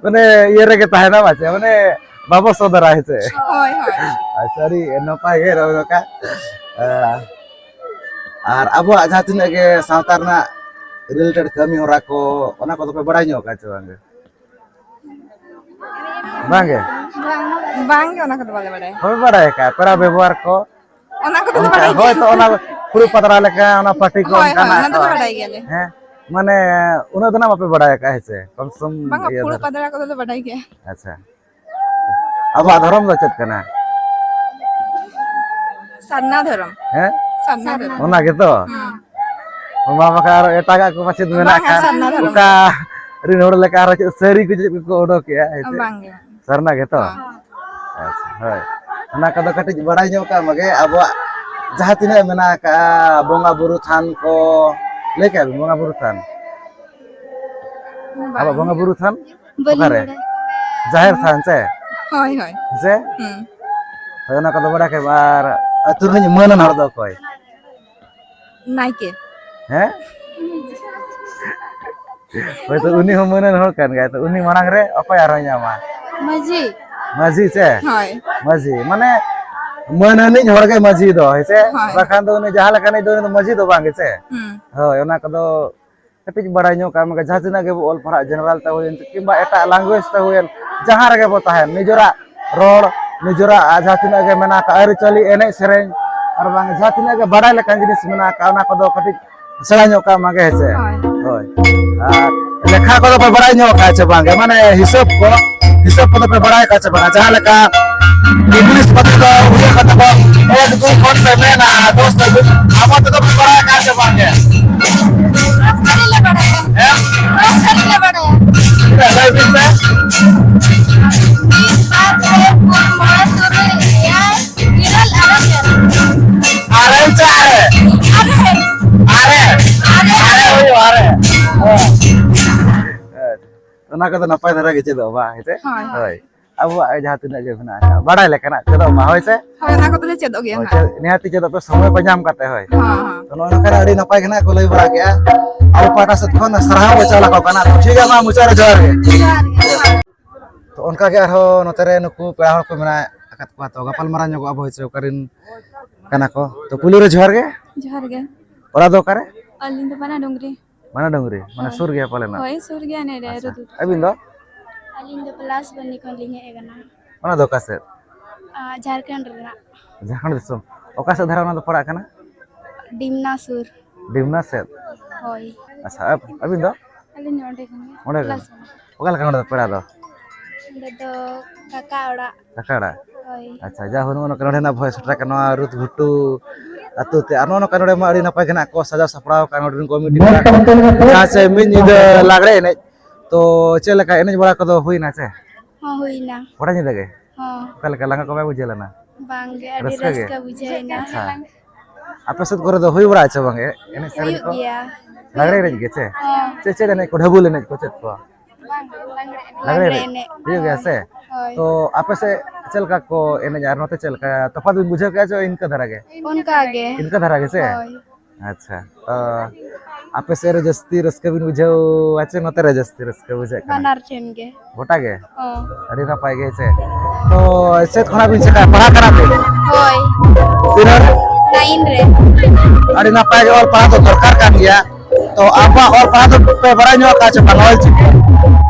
ᱢᱟᱱᱮ ᱤᱭᱟᱹ ᱨᱮᱜᱮ ᱛᱟᱦᱮᱱᱟ, ᱵᱟᱪᱮ? ᱢᱟᱱᱮ ᱵᱟᱵᱚ ᱥᱚᱫᱚᱨᱟ, ᱦᱮᱸ ᱥᱮ? ᱦᱳᱭ, ᱦᱳᱭ᱾ ᱟᱪᱪᱷᱟ, ᱟᱹᱰᱤ ᱱᱟᱯᱟᱭ ᱜᱮ ᱨᱚᱲ ᱨᱟᱠᱟᱵ᱾ ᱟᱨ ᱟᱵᱚᱣᱟᱜ ᱡᱟᱦᱟᱸ ᱛᱤᱱᱟᱹᱜ ᱜᱮ ᱥᱟᱶᱛᱟ ᱨᱮᱱᱟᱜ related ᱠᱟᱹᱢᱤ ᱦᱚᱨᱟ ᱠᱚ, ᱚᱱᱟ ᱠᱚᱫᱚ ᱯᱮ ᱵᱟᱲᱟᱭ ᱧᱚᱜ ᱟᱠᱟᱫ ᱪᱮ ᱵᱟᱝ ᱜᱮ? ᱵᱟᱝ ᱜᱮ? ᱵᱟᱝ ᱜᱮ, ᱚᱱᱟ ᱠᱚᱫᱚ ᱵᱟᱞᱮ ᱵᱟᱲᱟᱭᱟ᱾ ᱵᱟᱯᱮ ᱵᱟᱲᱟᱭ ᱟᱠᱟᱫ ᱯᱮᱲᱟ ᱵᱮᱵᱚᱦᱟᱨ ᱠᱚ? ᱚᱱᱟ ᱠᱚᱫᱚ ᱞᱮ ᱚᱱᱠᱟ, ᱵᱟᱲᱟᱭ ᱦᱳᱭ ᱜᱮᱭᱟ᱾ ᱛᱚ, ᱚᱱᱟ ᱯᱷᱩᱲᱩᱜ ᱯᱟᱛᱲᱟ ᱞᱮᱠᱟ, ᱚᱱᱟ ᱯᱟᱹᱴᱤ ᱠᱚ ᱦᱳᱭ, ᱦᱳᱭ, ᱚᱱᱠᱟᱱᱟᱜ ᱚᱱᱟ ᱠᱚ᱾ ᱫᱚᱞᱮ ᱵᱟᱲᱟᱭ ᱜᱮᱭᱟᱞᱮ᱾ ᱦᱮᱸ, ᱢᱟᱱᱮ ᱩᱱᱟᱹᱜ ᱫᱚ ᱱᱟᱜ ᱵᱟᱯᱮ ᱵᱟᱲᱟᱭ ᱟᱠᱟᱫ, ᱦᱮᱸ ᱥᱮ? ᱠᱚᱢ ᱥᱚᱢ ᱵᱟᱝᱟ, ᱤᱭᱟᱹ ᱯᱷᱩᱲᱩᱜ ᱫᱷᱟᱨᱟ᱾ ᱯᱟᱛᱲᱟ ᱠᱚᱫᱚ ᱞᱮ ᱵᱟᱰᱟᱭ ᱜᱮᱭᱟ᱾ ᱟᱪᱪᱷᱟ, ᱟᱵᱚᱣᱟᱜ ᱫᱷᱚᱨᱚᱢ ᱫᱚ ᱪᱮᱫ ᱠᱟᱱᱟ? ᱥᱟᱨᱱᱟ ᱫᱷᱚᱨᱚᱢ᱾ ᱦᱮᱸ? ᱥᱟᱨᱱᱟ ᱫᱷᱚᱨᱚᱢ᱾ ᱚᱱᱟ ᱜᱮᱛᱚ? ᱦᱩᱸ᱾ ᱚᱱᱟ ᱵᱟᱠᱷᱟᱱ ᱟᱨᱚ ᱮᱴᱟᱜᱟᱜ ᱠᱚ ᱯᱟᱪᱮᱫ ᱢᱮᱱᱟᱜ ᱵᱟᱝᱟ, ᱠᱷᱟᱱ, ᱥᱟᱨᱱᱟ ᱫᱷᱚᱨᱚᱢ᱾ ᱚᱠᱟ ᱨᱤᱱ ᱦᱚᱲ ᱞᱮᱠᱟ ᱟᱨᱚ ᱪᱮᱫ ᱥᱟᱹᱨᱤ ᱠᱚ ᱪᱮᱫ ᱠᱚᱠᱚ ᱚᱰᱚᱠᱮᱜᱼᱟ, ᱦᱮᱸ ᱥᱮ? ᱵᱟᱝᱜᱮ, ᱵᱟᱝ᱾ ᱥᱟᱨᱱᱟ ᱜᱮᱛᱚ? ᱦᱚᱸ᱾ ᱟᱪᱪᱷᱟ, ᱦᱳᱭ᱾ ᱚᱱᱟ ᱠᱚᱫᱚ ᱠᱟᱹᱴᱤᱡ ᱵᱟᱲᱟᱭ ᱧᱚᱜ ᱠᱟᱜ ᱢᱟᱜᱮ, ᱟᱵᱚᱣᱟᱜ ᱡᱟᱦᱟᱸ ᱛᱤᱱᱟᱹᱜ ᱢᱮᱱᱟᱜ ᱟᱠᱟᱜᱼᱟ, ᱵᱚᱸᱜᱟ ᱵᱩᱨᱩ ᱛᱷᱟᱱ ᱠᱚ, ᱞᱟᱹᱭ ᱠᱮᱜᱼᱟ ᱵᱤᱱ, ᱵᱚᱸᱜᱟ ᱵᱩᱨᱩ ᱛᱷᱟᱱ? ᱵᱟᱝ᱾ ᱟᱵᱚᱣᱟᱜ ᱵᱚᱸᱜᱟ ᱵᱩᱨᱩ ᱛᱷᱟᱱ ᱵᱟᱹᱞᱤᱧ ᱚᱠᱟᱨᱮ? ᱵᱟᱲᱟᱭᱟ᱾ ᱡᱟᱦᱮᱨ ᱛᱷᱟᱱ ᱥᱮ? ᱦᱳᱭ, ᱦᱳᱭ᱾ ᱦᱮᱸ ᱥᱮ? ᱦᱩᱸ᱾ ᱦᱳᱭ, ᱚᱱᱟ ᱠᱚᱫᱚ ᱵᱟᱲᱟᱭ ᱠᱮᱫ, ᱟᱨ ᱟᱹᱛᱩ ᱨᱤᱱᱤᱡ ᱢᱟᱹᱱᱟᱱ ᱦᱚᱲ ᱫᱚ ᱚᱠᱚᱭ? ᱱᱟᱭᱠᱮ᱾ ᱦᱮᱸ? ᱦᱳᱭᱛᱳ ᱩᱱᱤ ᱦᱚᱸ ᱢᱟᱹᱱᱟᱱ ᱦᱚᱲ ᱠᱟᱱ ᱜᱮᱭᱟᱭ, ᱛᱚ ᱩᱱᱤ ᱢᱟᱲᱟᱝ ᱨᱮ ᱚᱠᱚᱭ ᱟᱨᱦᱚᱸᱭ ᱧᱟᱢᱟ? ᱢᱟᱹᱡᱷᱤ᱾ ᱢᱟᱹᱡᱷᱤ ᱥᱮ? ᱦᱳᱭ᱾ ᱢᱟᱹᱡᱷᱤ, ᱢᱟᱱᱮ ᱢᱟᱹᱱ ᱟᱹᱱᱤᱡ ᱦᱚᱲ ᱜᱮ ᱢᱟᱹᱡᱷᱤ ᱫᱚ, ᱦᱮᱸ ᱥᱮ? ᱦᱳᱭ᱾ ᱵᱟᱠᱷᱟᱱ ᱫᱚ ᱩᱱᱤ ᱡᱟᱦᱟᱸ ᱞᱮᱠᱟᱱᱤᱡ ᱫᱚ, ᱩᱱᱤ ᱫᱚ ᱢᱟᱹᱡᱷᱤ ᱫᱚ ᱵᱟᱝ ᱜᱮ ᱥᱮ? ᱦᱩᱸ᱾ ᱦᱳᱭ, ᱚᱱᱟ ᱠᱚᱫᱚ ᱠᱟᱹᱴᱤᱡ ᱵᱟᱲᱟᱭ ᱧᱚᱜ ᱠᱟᱜ ᱢᱮ, ᱡᱟᱦᱟᱸ ᱛᱤᱱᱟᱹᱜ ᱜᱮᱵᱚ ᱚᱞ ᱯᱟᱲᱦᱟᱜ, ᱡᱮᱱᱟᱨᱟᱞ ᱛᱮ ᱦᱩᱭᱮᱱ ᱠᱤᱝᱵᱟ ᱮᱴᱟᱜ ᱞᱮᱝᱜᱩᱭᱮᱡᱽ ᱛᱮ ᱦᱩᱭᱮᱱ, ᱡᱟᱦᱟᱸ ᱨᱮᱜᱮ ᱵᱚ ᱛᱟᱦᱮᱱ, ᱱᱤᱡᱮᱨᱟᱜ ᱨᱚᱲ, ᱱᱤᱡᱮᱨᱟᱜ ᱡᱟᱦᱟᱸ ᱛᱤᱱᱟᱹᱜ ᱜᱮ ᱢᱮᱱᱟᱜ ᱟᱠᱟᱫ ᱟᱹᱨᱤᱪᱟᱹᱞᱤ, ᱮᱱᱮᱡ ᱥᱮᱨᱮᱧ, ᱟᱨ ᱵᱟᱝ ᱡᱟᱦᱟᱸ ᱛᱤᱱᱟᱹᱜ ᱜᱮ ᱵᱟᱰᱟᱭ ᱞᱮᱠᱟᱱ ᱡᱤᱱᱤᱥ ᱢᱮᱱᱟᱜ ᱟᱠᱟᱫ, ᱚᱱᱟ ᱠᱚᱫᱚ ᱠᱟᱹᱴᱤᱡ ᱥᱮᱬᱟ ᱧᱚᱜ ᱠᱟᱜ ᱢᱟᱜᱮ, ᱦᱮᱸ ᱥᱮ? ᱦᱳᱭ᱾ ᱦᱳᱭ᱾ ᱟᱨ ᱞᱮᱠᱷᱟ ᱠᱚᱫᱚ ᱯᱮ ᱵᱟᱲᱟᱭ ᱧᱚᱜ ᱠᱟᱜᱼᱟ ᱪᱮ ᱵᱟᱝ? ᱢᱟᱱᱮ ᱦᱤᱥᱟᱹᱵ ᱠᱚ, ᱦᱤᱥᱟᱹᱵ ᱠᱚᱫᱚ ᱯᱮ ᱵᱟᱲᱟᱭ ᱠᱟᱜᱼᱟ ᱪᱮ ᱵᱟᱝ? ᱡᱟᱦᱟᱸ ᱞᱮᱠᱟ ᱤᱝᱞᱤᱥ ᱠᱚᱛᱮ ᱫᱚ ᱩᱭᱦᱟᱹᱨ ᱠᱟᱛᱮ ᱵᱚ ᱮᱠ ᱫᱩᱭ ᱠᱷᱚᱱ ᱯᱮ ᱢᱮᱱᱟ, ᱫᱚᱥ ᱫᱷᱟᱹᱵᱤᱡ᱾ ᱟᱵᱚ ᱛᱮᱫᱚ ᱯᱮ ᱵᱟᱲᱟᱭ ᱠᱟᱜᱼᱟ ᱪᱮ ᱵᱟᱝ ᱜᱮ? ᱯᱩᱨᱟᱹ ᱥᱟᱹᱨᱤ ᱞᱮ ᱵᱟᱲᱟᱭᱟ᱾ ᱦᱮᱸ? ᱯᱩᱨᱟᱹ ᱥᱟᱹᱨᱤ ᱞᱮ ᱵᱟᱲᱟᱭᱟ᱾ ᱞᱟᱹᱭ ᱵᱤᱱ ᱥᱮ᱾ ᱢᱤᱫ, ᱵᱟᱨ, ᱯᱮ, ᱯᱩᱱ, ᱢᱚᱬᱮ, ᱛᱩᱨᱩᱭ, ᱮᱭᱟᱭ, ᱤᱨᱟᱹᱞ, ᱟᱨᱮ, ᱜᱮᱞ᱾ ᱟᱨᱮ ᱥᱮ ᱟᱨᱮ? ᱟᱨᱮ᱾ ᱟᱨᱮ᱾ ᱟᱨᱮ ᱦᱩᱭᱩᱜᱼᱟ, ᱟᱨᱮ᱾ ᱦᱮᱸ᱾ ᱚᱱᱟ ᱠᱚᱫᱚ ᱱᱟᱯᱟᱭ ᱫᱷᱟᱨᱟ ᱜᱮ ᱪᱮᱫᱚᱜ ᱢᱟ, ᱦᱮᱸ ᱥᱮ? ᱦᱳᱭ᱾ ᱦᱳᱭ᱾ ᱟᱵᱚᱣᱟᱜ ᱡᱟᱦᱟᱸ ᱛᱤᱱᱟᱹᱜ ᱜᱮ ᱢᱮᱱᱟᱜ ᱟᱠᱟᱫ, ᱵᱟᱲᱟᱭ ᱞᱮᱠᱟᱱᱟᱜ ᱪᱮᱫᱚᱜ ᱢᱟ, ᱦᱳᱭ ᱥᱮ? ᱦᱳᱭ, ᱚᱱᱟ ᱠᱚᱫᱚ ᱞᱮ ᱪᱮᱫᱚᱜ ᱜᱮᱭᱟ ᱦᱳᱭ, ᱦᱟᱸᱜ᱾ ᱪᱮᱫ, ᱱᱤᱦᱟᱹᱛᱤ ᱪᱮᱫᱚᱜ ᱯᱮ, ᱥᱚᱢᱚᱭ ᱠᱚ ᱧᱟᱢ ᱠᱟᱛᱮ, ᱦᱳᱭ᱾ ᱦᱚᱸ, ᱦᱚᱸ᱾ ᱛᱚ, ᱱᱚᱜᱼᱚ ᱱᱚᱝᱠᱟ ᱟᱹᱰᱤ ᱱᱟᱯᱟᱭ ᱜᱮ ᱱᱟᱜ ᱠᱚ ᱞᱟᱹᱭ ᱵᱟᱲᱟ ᱠᱮᱜᱼᱟ᱾ ᱟᱵᱚ ᱯᱟᱦᱴᱟ ᱥᱮᱫ ᱠᱷᱚᱱ ᱥᱟᱨᱦᱟᱣ ᱠᱚ ᱪᱟᱞ ᱟᱠᱚ ᱠᱟᱱᱟ᱾ ᱴᱷᱤᱠ ᱜᱮᱭᱟ, ᱢᱟ ᱢᱩᱪᱟᱹᱫ ᱨᱮ ᱡᱚᱦᱟᱨ ᱜᱮ᱾ ᱡᱚᱦᱟᱨ ᱜᱮ᱾ ᱛᱚ, ᱚᱱᱠᱟ ᱜᱮ ᱟᱨᱦᱚᱸ ᱱᱚᱛᱮ ᱨᱮ ᱱᱩᱠᱩ ᱯᱮᱲᱟ ᱦᱚᱲ ᱠᱚ ᱢᱮᱱᱟᱜ ᱟᱠᱟᱫ ᱠᱚᱣᱟ, ᱛᱚ, ᱜᱟᱯᱟᱞ ᱢᱟᱨᱟᱣ ᱧᱚᱜᱚᱜ ᱟᱵᱚ, ᱦᱳᱭ ᱥᱮ, ᱚᱠᱟᱨᱮᱱ ᱠᱟᱱᱟ ᱠᱚ᱾ ᱛᱚ, ᱯᱩᱭᱞᱩ ᱨᱮ ᱡᱚᱦᱟᱨ ᱜᱮ᱾ ᱡᱚᱦᱟᱨ ᱜᱮ᱾ ᱚᱲᱟᱜ ᱫᱚ ᱚᱠᱟᱨᱮ? ᱟᱹᱞᱤᱧ ᱫᱚ ᱵᱟᱱᱟ ᱰᱩᱝᱨᱤ᱾ ᱵᱟᱱᱟ ᱰᱩᱝᱨᱤ? ᱢᱟᱱᱮ ᱦᱳᱭ᱾ ᱥᱩᱨ ᱜᱮᱭᱟ ᱯᱟᱞᱮᱱ? ᱦᱳᱭ, ᱥᱩᱨ ᱜᱮᱭᱟ, ᱱᱮᱰᱮ ᱟᱪᱪᱷᱟ᱾ ᱨᱩᱫᱩ᱾ ᱟᱹᱵᱤᱱ ᱫᱚ? ᱟᱹᱞᱤᱧ ᱫᱚ ᱯᱚᱞᱟᱥᱵᱚᱱᱤ ᱠᱷᱚᱱ ᱞᱤᱧ ᱦᱮᱡ ᱟᱠᱟᱱᱟ᱾ ᱚᱱᱟ ᱫᱚ ᱚᱠᱟ ᱥᱮᱫ? ᱟᱸ, ᱡᱷᱟᱲᱠᱷᱚᱸᱰ ᱨᱮᱱᱟᱜ᱾ ᱡᱷᱟᱲᱠᱷᱚᱸᱰ ᱫᱤᱥᱚᱢ᱾ ᱚᱠᱟ ᱥᱮᱫ ᱫᱷᱟᱨᱟ ᱚᱱᱟ ᱫᱚ ᱯᱟᱲᱟᱜ ᱠᱟᱱᱟ? ᱰᱤᱢᱱᱟ ᱥᱩᱨ᱾ ᱰᱤᱢᱱᱟ ᱥᱮᱫ? ᱦᱳᱭ᱾ ᱟᱪᱪᱷᱟ, ᱟᱵ-, ᱟᱹᱵᱤᱱ ᱫᱚ? ᱟᱹᱞᱤᱧ ᱫᱚ ᱚᱸᱰᱮ ᱠᱷᱚᱱ ᱜᱮ, ᱚᱸᱰᱮ ᱠᱷᱚᱱ? ᱯᱚᱞᱟᱥᱵᱚᱱᱤ᱾ ᱚᱠᱟ ᱞᱮᱠᱟ ᱱᱚᱰᱮ ᱫᱚ ᱯᱮᱲᱟ ᱫᱚ? ᱚᱸᱰᱮ ᱫᱚ ᱠᱟᱠᱟ ᱚᱲᱟᱜ᱾ ᱠᱟᱠᱟ ᱚᱲᱟᱜ? ᱦᱳᱭ᱾ ᱟᱪᱪᱷᱟ, ᱡᱟ ᱦᱳ, ᱱᱚᱜᱼᱚ ᱱᱚᱝᱠᱟ ᱱᱚᱰᱮᱱᱟᱜ ᱵᱷᱚᱭᱮᱥ ᱥᱮᱴᱮᱨ ᱟᱠᱟᱱᱟ, ᱱᱚᱣᱟ ᱨᱩᱛ ᱜᱷᱩᱴᱩ, ᱟᱹᱛᱩ ᱛᱮ᱾ ᱟᱨ ᱱᱚᱜᱼᱚ ᱱᱚᱝᱠᱟ ᱱᱚᱰᱮ ᱢᱟ ᱟᱹᱰᱤ ᱱᱟᱯᱟᱭ ᱜᱮ ᱱᱟᱜ ᱠᱚ ᱥᱟᱡᱟᱣ ᱥᱟᱯᱲᱟᱣ ᱟᱠᱟᱫ ᱱᱚᱰᱮ ᱨᱮᱱ ᱠᱚᱢᱤᱴᱤ ᱠᱚᱲᱟ᱾ ᱡᱟᱦᱟᱸ ᱥᱮ ᱢᱤᱫ ᱧᱤᱫᱟᱹ ᱞᱟᱜᱽᱲᱮ ᱮᱱᱮᱡ, ᱛᱚ ᱪᱮᱫ ᱞᱮᱠᱟ ᱮᱱᱮᱡ ᱵᱟᱲᱟ ᱠᱚᱫᱚ ᱦᱩᱭᱱᱟ ᱥᱮ? ᱦᱚᱸ, ᱦᱩᱭᱱᱟ᱾ ᱜᱚᱴᱟ ᱧᱤᱫᱟᱹ ᱜᱮ? ᱦᱚᱸ᱾ ᱚᱠᱟ ᱞᱮᱠᱟ, ᱞᱟᱸᱜᱟ ᱠᱚ ᱵᱟᱭ ᱵᱩᱡᱷᱟᱹᱣ ᱞᱮᱱᱟ? ᱵᱟᱝ ᱜᱮ, ᱟᱹᱰᱤ ᱨᱟᱹᱥᱠᱟᱹ ᱜᱮ? ᱨᱟᱹᱥᱠᱟᱹ ᱵᱩᱡᱷᱟᱹᱣ ᱮᱱᱟ᱾ ᱟᱪᱪᱷᱟ᱾ ᱟᱯᱮ ᱥᱮᱫ ᱠᱚᱨᱮ ᱫᱚ ᱦᱩᱭ ᱵᱟᱲᱟᱜᱼᱟ ᱪᱮ ᱵᱟᱝ ᱮ-, ᱮᱱᱮᱡ ᱥᱮᱨᱮᱧ ᱦᱩᱭᱩᱜ ᱠᱚ? ᱜᱮᱭᱟ᱾ ᱞᱟᱜᱽᱲᱮ ᱮᱱᱮᱡ ᱜᱮ ᱪᱮ? ᱦᱚᱸ᱾ ᱪᱮᱫ, ᱪᱮᱫ ᱮᱱᱮᱡ ᱠᱚ, ᱰᱷᱟᱹᱵᱩᱞ ᱮᱱᱮᱡ ᱠᱚ, ᱪᱮᱫ ᱠᱚ? ᱵᱟᱝ, ᱞᱟᱜᱽᱲᱮ ᱞᱟᱜᱽᱲᱮ ᱮᱱᱮᱡ᱾ ᱮᱱᱮᱡ᱾ ᱦᱩᱭᱩᱜ ᱜᱮᱭᱟ ᱥᱮ? ᱦᱳᱭ᱾ ᱛᱚ ᱟᱯᱮ ᱥᱮᱫ ᱪᱮᱫ ᱞᱮᱠᱟ ᱠᱚ ᱮᱱᱮᱡᱟ ᱟᱨ ᱱᱚᱛᱮ ᱪᱮᱫ ᱞᱮᱠᱟ ᱛᱚᱯᱷᱟᱛ ᱵᱤᱱ ᱵᱩᱡᱷᱟᱹᱣ ᱠᱮᱜᱼᱟ ᱪᱮ ᱤᱱᱠᱟᱹ ᱫᱷᱟᱨᱟ ᱜᱮ? ᱚᱱᱠᱟ ᱜᱮ᱾ ᱤᱱᱠᱟᱹ ᱫᱷᱟᱨᱟ ᱜᱮ ᱥᱮ? ᱦᱳᱭ᱾ ᱟᱪᱪᱷᱟ, ᱛᱚ ᱟᱯᱮ ᱥᱮᱫ ᱨᱮ ᱡᱟᱹᱥᱛᱤ ᱨᱟᱹᱥᱠᱟᱹ ᱵᱤᱱ ᱵᱩᱡᱷᱟᱹᱣᱟ ᱪᱮ ᱱᱚᱛᱮ ᱨᱮ ᱡᱟᱹᱥᱛᱤ ᱨᱟᱹᱥᱠᱟᱹ ᱵᱩᱡᱷᱟᱹᱜ ᱠᱟᱱᱟ? ᱵᱟᱱᱟᱨ ᱴᱷᱮᱱ ᱜᱮ᱾ ᱜᱚᱴᱟ ᱜᱮ? ᱦᱚᱸ᱾ ᱟᱹᱰᱤ ᱱᱟᱯᱟᱭ ᱜᱮ ᱥᱮ᱾ ᱛᱚ ᱪᱮᱫ ᱠᱷᱚᱱᱟᱜ ᱵᱤᱱ ᱪᱮᱠᱟᱭᱟ? ᱯᱟᱲᱦᱟᱜ ᱠᱟᱱᱟ ᱵᱤᱱ? ᱦᱳᱭ᱾ ᱛᱤᱱᱟᱹᱜ? ᱱᱟᱭᱤᱱ ᱨᱮ᱾ ᱟᱹᱰᱤ ᱱᱟᱯᱟᱭ ᱜᱮ, ᱚᱞ ᱯᱟᱲᱦᱟᱣ ᱫᱚ ᱫᱚᱨᱠᱟᱨ ᱠᱟᱱ ᱜᱮᱭᱟ᱾ ᱛᱚ ᱟᱵᱚᱣᱟᱜ ᱚᱞ ᱯᱟᱲᱦᱟᱣ ᱫᱚ ᱯᱮ ᱵᱟᱲᱟᱭ ᱧᱚᱜ ᱟᱠᱟᱫ ᱪᱮ ᱵᱟᱝ, ᱚᱞ ᱪᱤᱠᱤ?